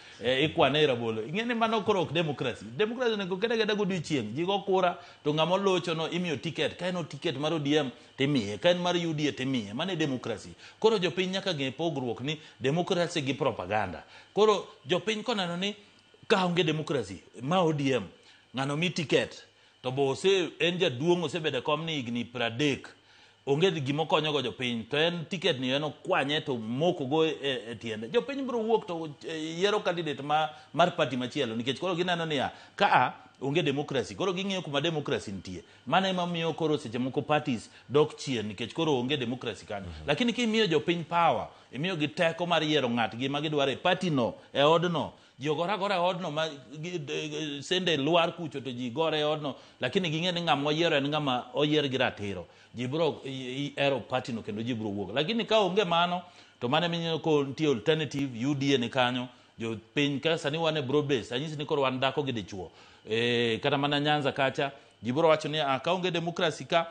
ikwane e rabolo. Ing'e ni mano koro ok democracy. Democracy onego kete aketa godiochieng' ji go kura to ng'ama olocho no imiyo ticket. Ka en ticket mar ODM timiye, ka en mar UDA timiye. Mano e democracy. Koro jopiny nyaka ng'e pogruok ni democracy gi propaganda. Koro jopiny koneno ni ka onge democracy ma ODM ng'ano mi ticket to bo en jaduong' osebedo e kom ni higni 30 onge gima okonyogo jopiny to en ticket ni en okwanye to mokogo e tiende. Jopiny biro wuok to yiero candidate mar party machielo nikech koro gineno niya ka onge democracy. Koro ging'iyo kuma democracy nitie. Mano ema miyo koro seche moko parties dok chien nikech koro onge democracy kanyo. Lakini kimiyo jopiny power, imiyo gi teko mar yiero ng'atgi ma gidwaro e party no, e odno. Ji ogore agora e odno ma sende lwar kucho to ji gore e odno, lakini ging'e ni ng'ama oyiero en ng'ama oyier gi ratiro. Ji biro hero party no kendo ji biro wuok. Lakini ka onge mano, to mano ema ko nitie alternative UDA ni kanyo, jopiny ka sani wan e broad base, anyisi ni koro wan dhako gi dichuo. Kata mana Nyanza kacha, ji biro wacho ni ka onge democracy ka,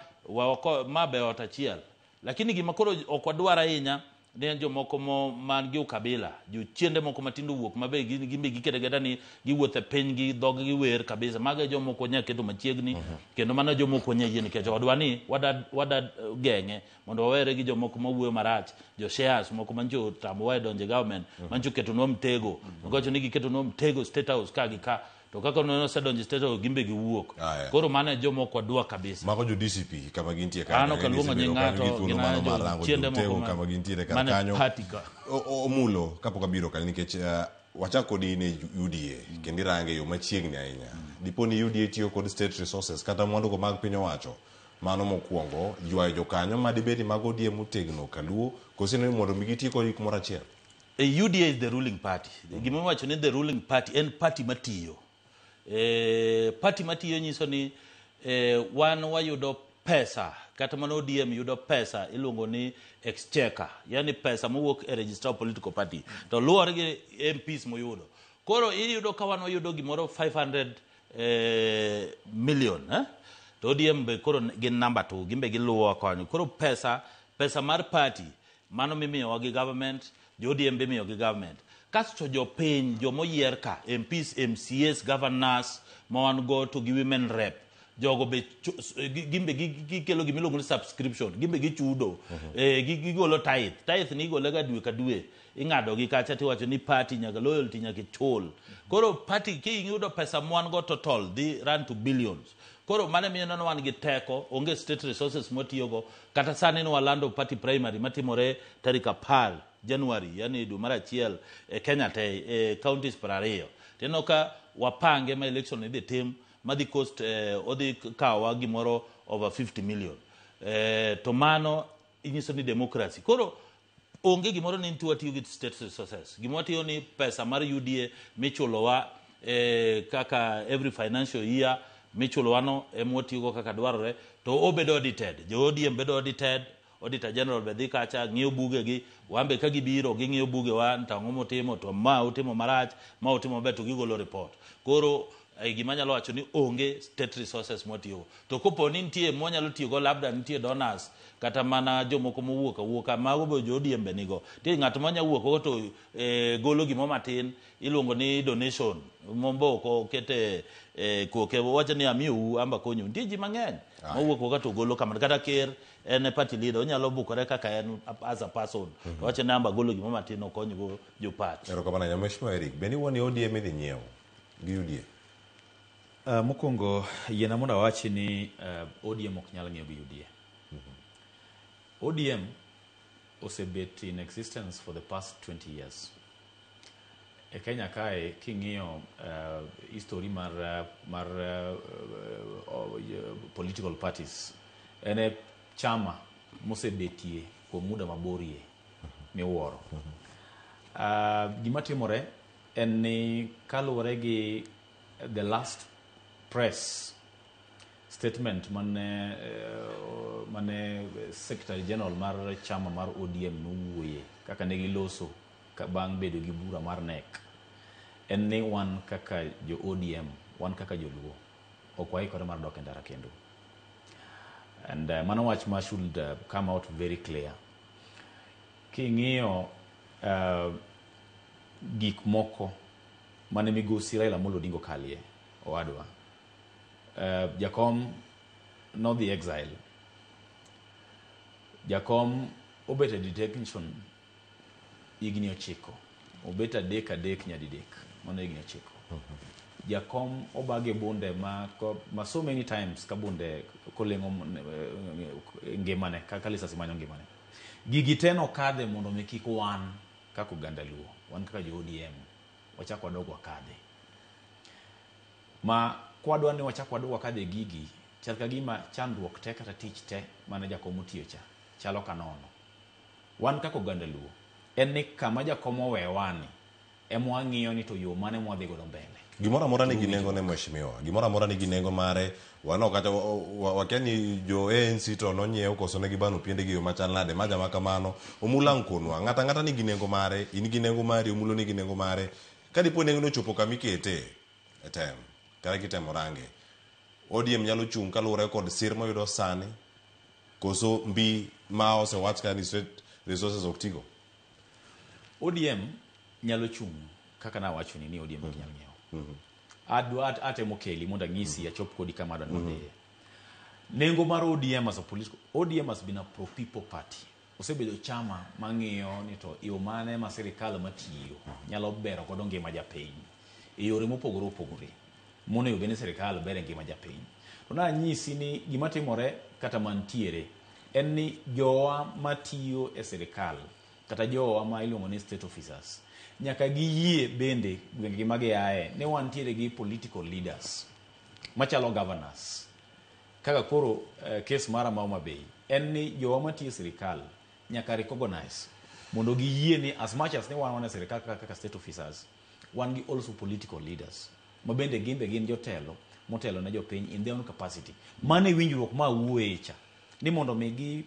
ma be ot achiel. Lakini gima koro ok wadwar ahinya ne en jomoko man gi ukabila, jochiende moko matindo wuok ma be gin be giketo aketa ni giwuotho e piny gi dhog gi wer kabisa. Mago e jomoko wanyalo keto machiegni, kendo mano e jomoko wanyalo yie nikech odwa ni wada geng'e mondo wawere gi jomoko mawuoyo marach, jo shares moko mancho otamowa e donjo e government, mancho oketonwa mtego. Giwacho ni giketonwa mtego State House ka gi ka. To kaka nosedonjo State House gin be giwuok. Koro mano e joma ok wadwa kabisa. Mago jo DCP kama gintie kanyo. An ok aluongo nying ng'ato, gin mano mar rango chiende moko kama gintiere kar kanyo. Omulo kapok abiro kanyo nikech Wachak kodi in e UDA kendo irange e yo machiegni ahinya. Dipo ni UDA tiyo kod state resources kata mwandu go mag piny owacho, mano mokwongo ywayo jokanyo ma dibed ni mag ODM motegno kaluo koso ni mondo mi giti kod kumoro achiel. UDA is the ruling party. Gima iwacho ni the ruling party en party matiyo. Party matiyo nyiso ni wan wayudo pesa, kata mana ODM yudo pesa iluongo ni exchequer, yani pesa mowuok e register of political party to luwore gi MPs moyudo. Koro iyudo ka wan wayudo gimoro 500 million, eh? To ODM be koro gin number 2, gin be giluwo konyo. Koro pesa mar party mano mimiyowa gi government, jo ODM be imiyo gi government. Kasto jopiny, jomoyier ka, MPs, MCAs, governors ma wan go to gi women rep, jogo be gin be gikelo gima iluongo ni subscription, gin be gichudo. Gigolo tithe. Tithe ni igole ga dwe ka dwe. Ing'ado gi kacha tiwacho ni party nyaka loyalty nyaka ichul. Koro party kiyudo pesa mwan go total dhi run to billions. Koro mano miyo neno wan gi teko, onge state resources mwatiyogo. Kata sani ne walando party primary matimore tarik 10 January, yani dwe mar 1 e Kenya te, e counties 20. Tineno ka wapange ma election idhi tim madhi cost, odhi kawowa gimoro over 50 million. To mano inyiso ni democracy. Koro onge gimoro ni nitie watiyo gi state resources. Gima watiyo ni pesa mar UDA michulowa kaka every financial year michulowa no ema watiyogo kaka dwarore, to obedo audited. Jo ODM bedo audited, Auditor General be dhi kacha ng'iyo bugegi, wan be ka gibiro ging'iyo bugewa to ang'o motimo, to ma utimo marach, ma utimo maber, to gigolo report. Koro gima anyalo wacho ni onge state resources mwatiyogo. To kopo ni nitie mwanyalo tiyogo, labda nitie donors kata mana jomoko mowuok awuoka, mago be jo ODM be nigo. Nitie ng'at manya wuok go to golo gimo matin iluongo ni donation, mombo ok okete koke, wacho ni amiyou amba konyou. Nitie ji mang'eny mowuok go to golo kamano. Kata ker en e party leader, onyalo bukore kaka en as a person. Wacho ni amba golo gimo matin okonygo jo party. Erokamano ahinya. Mheshimiwa Eric, be ni ODM idhi nyiewo gi UDA? Mokwongo yiena mondo awachi ni ODM ok nyal ng'iewo gi UDA. ODM osebet in existence for the past 20 years. E Kenya kae king'iyo history mar political parties, en e chama mosebetie kuom muda maborie miwuoro. Gima timore en ni kaluwore gi the last press statement mane Secretary General mar chama mar ODM nowuoye kaka ne giloso bang' bedo gi bura mar NEC, en ni wan kaka jo ODM, wan kaka joluo, ok waikore mar dok e ndara kendo. And mano wach ma should come out very clear. King'iyo gik moko mane migosi Raila Amolo Odinga okalie owadwa, Jakom nodhi exile, Jakom obet e detention higni 9, obet 3 nyadidek, mano higni 9. Jakom obage bunde ma so many times ka bunde koleng'o ngimane, kaka lisasi manyo ngimane. Gigi te nokadhe mondo mi kik wan kaka oganda Luo, wan kaka jo ODM, wachak wadog wakadhe. Ma kwadwa ni wachak wadog wakadhe gigi, chal ka gima chandruok te kata tich te mane Jakom otiyo cha, chalo ka nono. Wan kaka oganda Luo, en ni kama Jakom owewani, ema wang'iyo ni to yo mane mwadhi godo mbele. Gimoro amora nigi nengo ne mheshimiwa. Gimoro amora nigi nengo mare. Wano kata wakia ni jo ANC to nonyiew koso ne gibano piende gi yo machal nade. Ma jama kamano, Omula nkonwa. Ng'ato ang'ata nigi nengo mare, in gi nengo mari, Omulo nigi nengo mare. Ka dipo nengo nochopo kama ikete e tem, kata kitemo range, ODM nyalo chung' kaluwore kod sir moyudo sani, koso mbi ma osewach ka ni state resources ok tigo? ODM nyalo chung' kaka nawachoni ni ODM ok nyal ng'iewo. Adwa atemo keli mondo anyisi achop kodi kama adwa ni wadhiye. Nengo mar ODM as a political, ODM has been a pro people party. Osebedo chama mang'iyo ni to yo mane ma sirikal matiyo nyalo bero godo ngima japiny e yore mopogore opogore monego bed ni sirikal ber e ngima japiny. To nanyisi ni gima timore kata mantiere en ni jowa matiyo e sirikal kata jowa ma iluongo ni state officers Nyaka giyie bende gwengegi ma giaye ni wantiere gi political leaders machalo governors. Kaka koro case mara ma Homa Bay en ni jowa matiyo e sirikal nyaka recognize mondo giyie ni as much as ni wan e sirikal kaka state officers, wan gi also political leaders ma bende gin be gin jotelo motelo ne jopiny in their own capacity. Mano e winjruok ma awuoye cha ni mondo mi gi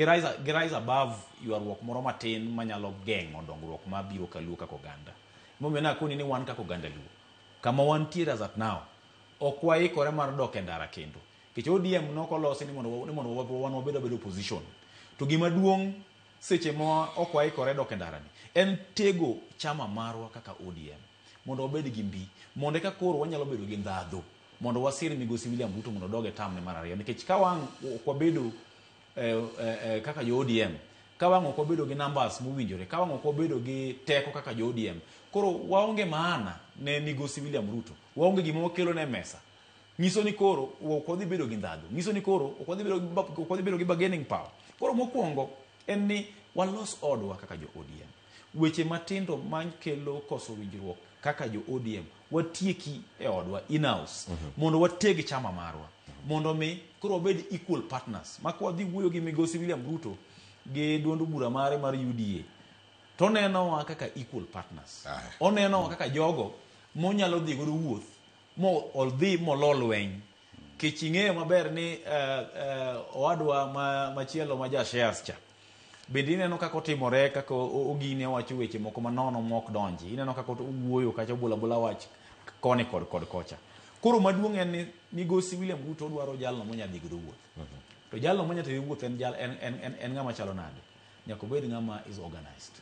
rise above ywaruok moro matin manyalo geng'o dongruok mabiro kaluo kaka oganda. Emomiyo nakoni ni wan kaka oganda Luo kama wantiere as at now ok waikore mar dok e ndara kendo, nikech ODM nokolosi ni mondo wan wabed abedo opposition. To gima duong' seche ma ok waikore dok e ndara ni en tego chama marwa kaka ODM mondo wabed gi mbi, mondo eka koro wanyalo bedo gi ndhadhu mondo wasir migosi William Ruto mondo odog e term ne mar ariyo, nikech ka wang' ok wabedo kaka jo ODM, ka wang' ok wabedo gi numbers mowinjore, ka wang' ok wabedo gi teko kaka jo ODM, koro waonge maana ne migosi William Ruto, waonge gima wakelo ne mesa. Nyiso ni koro ok wadhi bedo gi ndhadhu, nyiso ni koro ok wadhi bedo gi bargaining power. Koro mokwongo en ni walos odwa kaka jo ODM. Weche matindo makelo koso winjruok kaka jo ODM watieki e odwa in-house mondo wateg chama marwa mondo mi koro wabed equal partners ma kwadhi wuoyo gi migosi William Ruto gi duond bura mare mar UDA to onenowa kaka equal partners, onenowa kaka jogo monyalo dhi godo wuoth mo odhi molo lweny. Kech ing'eyo maber ni owadwa machielo ma ja shares cha bende ineno kaka otimore, kaka ogine owacho weche moko manono mok donji, ineno kaka owuoyo kacha, obola bola wach koni kod kocha. Koro maduong' en ni migosi William Ruto dwaro jalno monya dhi godo wuoth, to jalno monya dhi wuoth en, jal, en, en, en, en ng'ama chalo nade? Nyaka obed ng'ama is organized,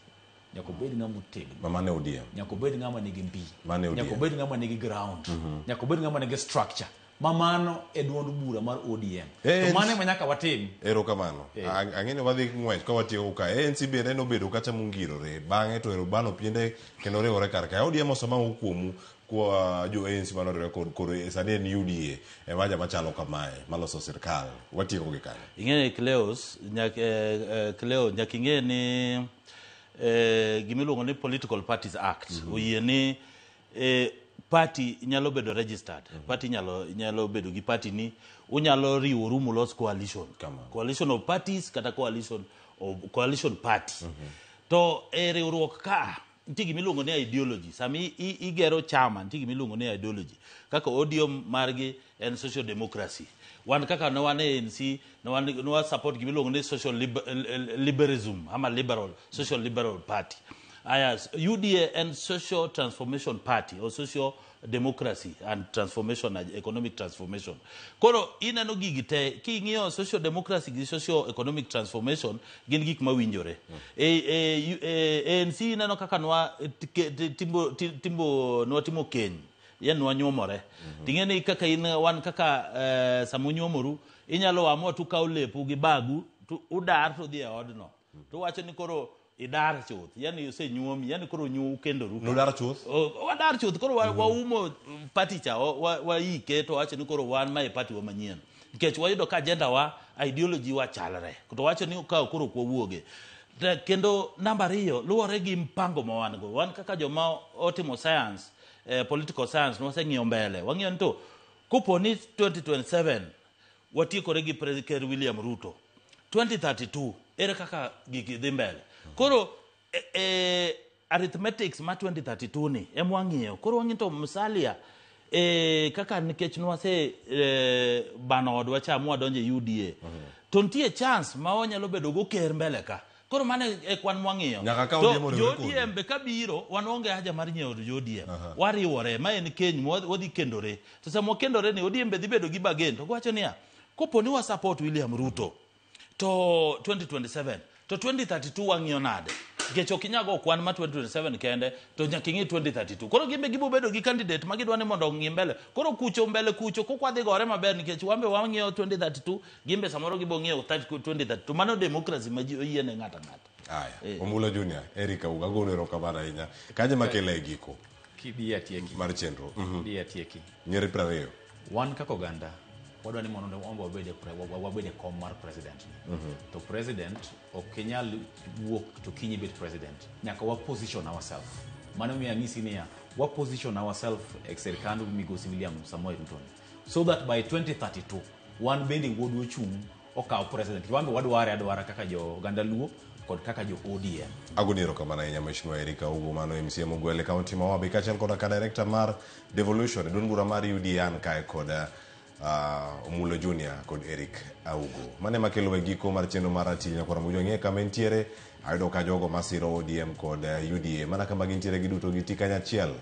nyaka obed ng'ama otegno. Mane ODM. Nyaka obed ng'ama nigi mbi. Mane ODM. Nyaka obed ng'ama nigi ground. Nyaka obed ng'ama nigi structure ma mano e duond bura mar ODM. To mano ema nyaka watim. Erokamano. Ang'e ni wadhi ng'wech ka watieko ka. ANC bende nobedo kata mongirore. Bang'e to ero bano piende kendo riwore kar kae. ODM osemako kuomu kwa jo ANC manoriwore kod koro sani en UDA ema jama chalo kamae maloso sirkal. Watieko gi kanyo. Ing'e Cleos, Cleo, nyaka ing'e ni gimiluongo ni Political Parties Act oyie ni party nyalo bedo registered. Party nyalo bedo gi party ni unyalo riworu mulos coalition. Coalition of parties kata coalition party. To e riwruok ka nitie gimiluongo ni ideology. Sami igero chama nitie gimiluongo ni ideology. Kaka ODM margi en social democracy. Wan kaka ne wan ANC ne wa support gimiluongo ni social liberalism ama liberal social liberal party. Aya, UDA en social transformation party or social democracy and transformation, economic transformation. Koro ineno gigi te king'iyo social democracy gi social economic transformation gin gik mawinjore. ANC ineno kaka nwa timbo nwa timo keny, yani nwanyuomore. Ting'e ni kaka in wan kaka sama unyuomoru inyalo amua tukaw lepu gi bagu to udar to udhi e odno. To wacho ni koro idar chuth, yani osenyuomi, yani koro ukendoru. Nudar chuth? Wadar chuth, koro waumo party cha, waike to wacho ni koro wan mae party wa manyien. Nikech wayudo ka agenda wa, ideology wa chalre. To wacho ni ka koro ok wawuoge. Kendo namba ariyo, luwore gi mpango ma wan go. Wan kaka joma otimo science, political science, nwaseng'iyo mbele. Wang'iyo ni to kopo ni 2027 watiekore gi Ker William Ruto, 2032 ere kaka gigi dhi mbele? Koro arithmetics ma 2032 ni ema wang'iyo. Koro wang'iyo to Musalia kaka nikech nwase bano odwa cha mwadonjo e UDA, to nitie chance ma wanyalo bedo go ker mbele ka. Koro mano e kwan mwang'iyo. Nyaka ka To ODM oriwre jo kodi. ODM be kabiro, wan onge haja mar nyiewo jo ODM. Wariwore, ma en keny wadhi kendore. To sama wakendore ni ODM be dhi bedo gi bargain. To giwacho niya, kopo ni wa support William Ruto to 2027 to 2032 wang'iyo nade? Nikech ok inyal go kwan ma 2027 kende, to nyaka ing'i 2032. Koro gin be gibo bedo gi candidate ma gidwa ni mondo ong'i mbele. Koro kucho mbele kucho kok wadhi gore maber, nikech wan be wang'iyo 2032, gin be samoro gibo ng'iyo 2032. Mano democracy ma ji oyiene ng'ato ang'ata. Aya, Omulo Junior, Eric Auga, agonu erokamano ahinya. Kanyo makele e giko Kibi atieki. mar chenro. Bi atieki. Nyeri 20. Wan kaka oganda wadwa ni mondo wan be wabed e kom mar president ni. To president ok inyal wuok to kiny ibet president. Nyaka wa position ourselves. Mano miyo anyisi niya, wa position ourselves e sirkand migosi William Samoei Ruto ni, so that by 2032 wan bende wuodwa ochung' okaw president. Wan be wadware adwara kaka jo oganda Luo kod kaka jo ODM. Agoni erokamano ahinya Mheshimiwa Eric Augo, mano MCA mogwel e kaunti ma Homa Bay kaachiel koda ka director mar devolution e duond bura mar UDA an kae kod Omulo Junior kod Eric Augo. Mano ema kelo e giko mar chenro mar Ratil Nyakwar Ramogi Ong'e kama entiere ayudo ka jogo masiro ODM kod UDA mana kama gintiere giduto giti kanyachiel.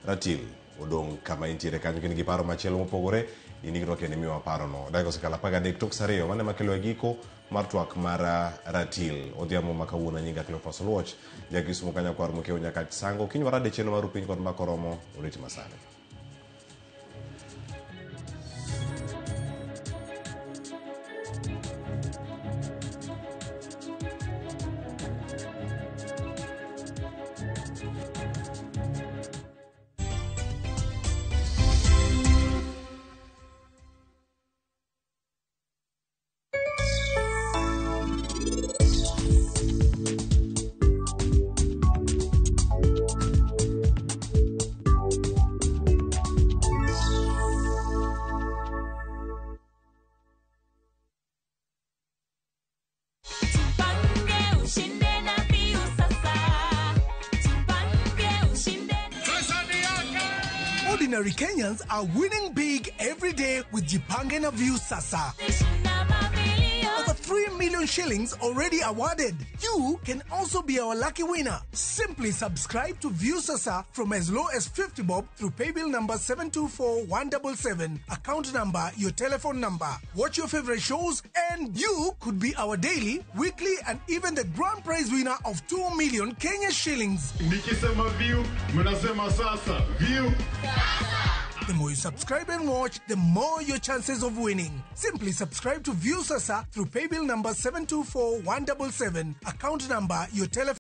Ratil odong' kama intiere kanyo kendo gi paro machielo mopogore in igro kendo imiwa parono. Dakika osekalo 13 tok saa 2 mano ema kelo e giko mar twak mar Ratil. Odhiambo ma kawuono nyinga Cleophas Oluoch, ja Kisumu ka nyakwar Mokeo Nyakach Sango. Kiny warade chenro mar Piny kod Mbaka Oromo, oriti masani. Tupange ushinde na Viusasa. Tupange ushinde. Ordinary Kenyans are winning big every day with Jipange na Viusasa. Over 3 million shillings already awarded. You can also be our lucky winner. Simply subscribe to Viusasa from as low as 50 bob through paybill number 724177, account number, your telephone number. Watch your favorite shows and you could be our daily, weekly and even the grand prize winner of 2 million Kenya shillings. Nikisema view, mnasema sasa. View. The more you subscribe and watch, the more your chances of winning. Simply subscribe to Viusasa through paybill number 724177, account number, your telephone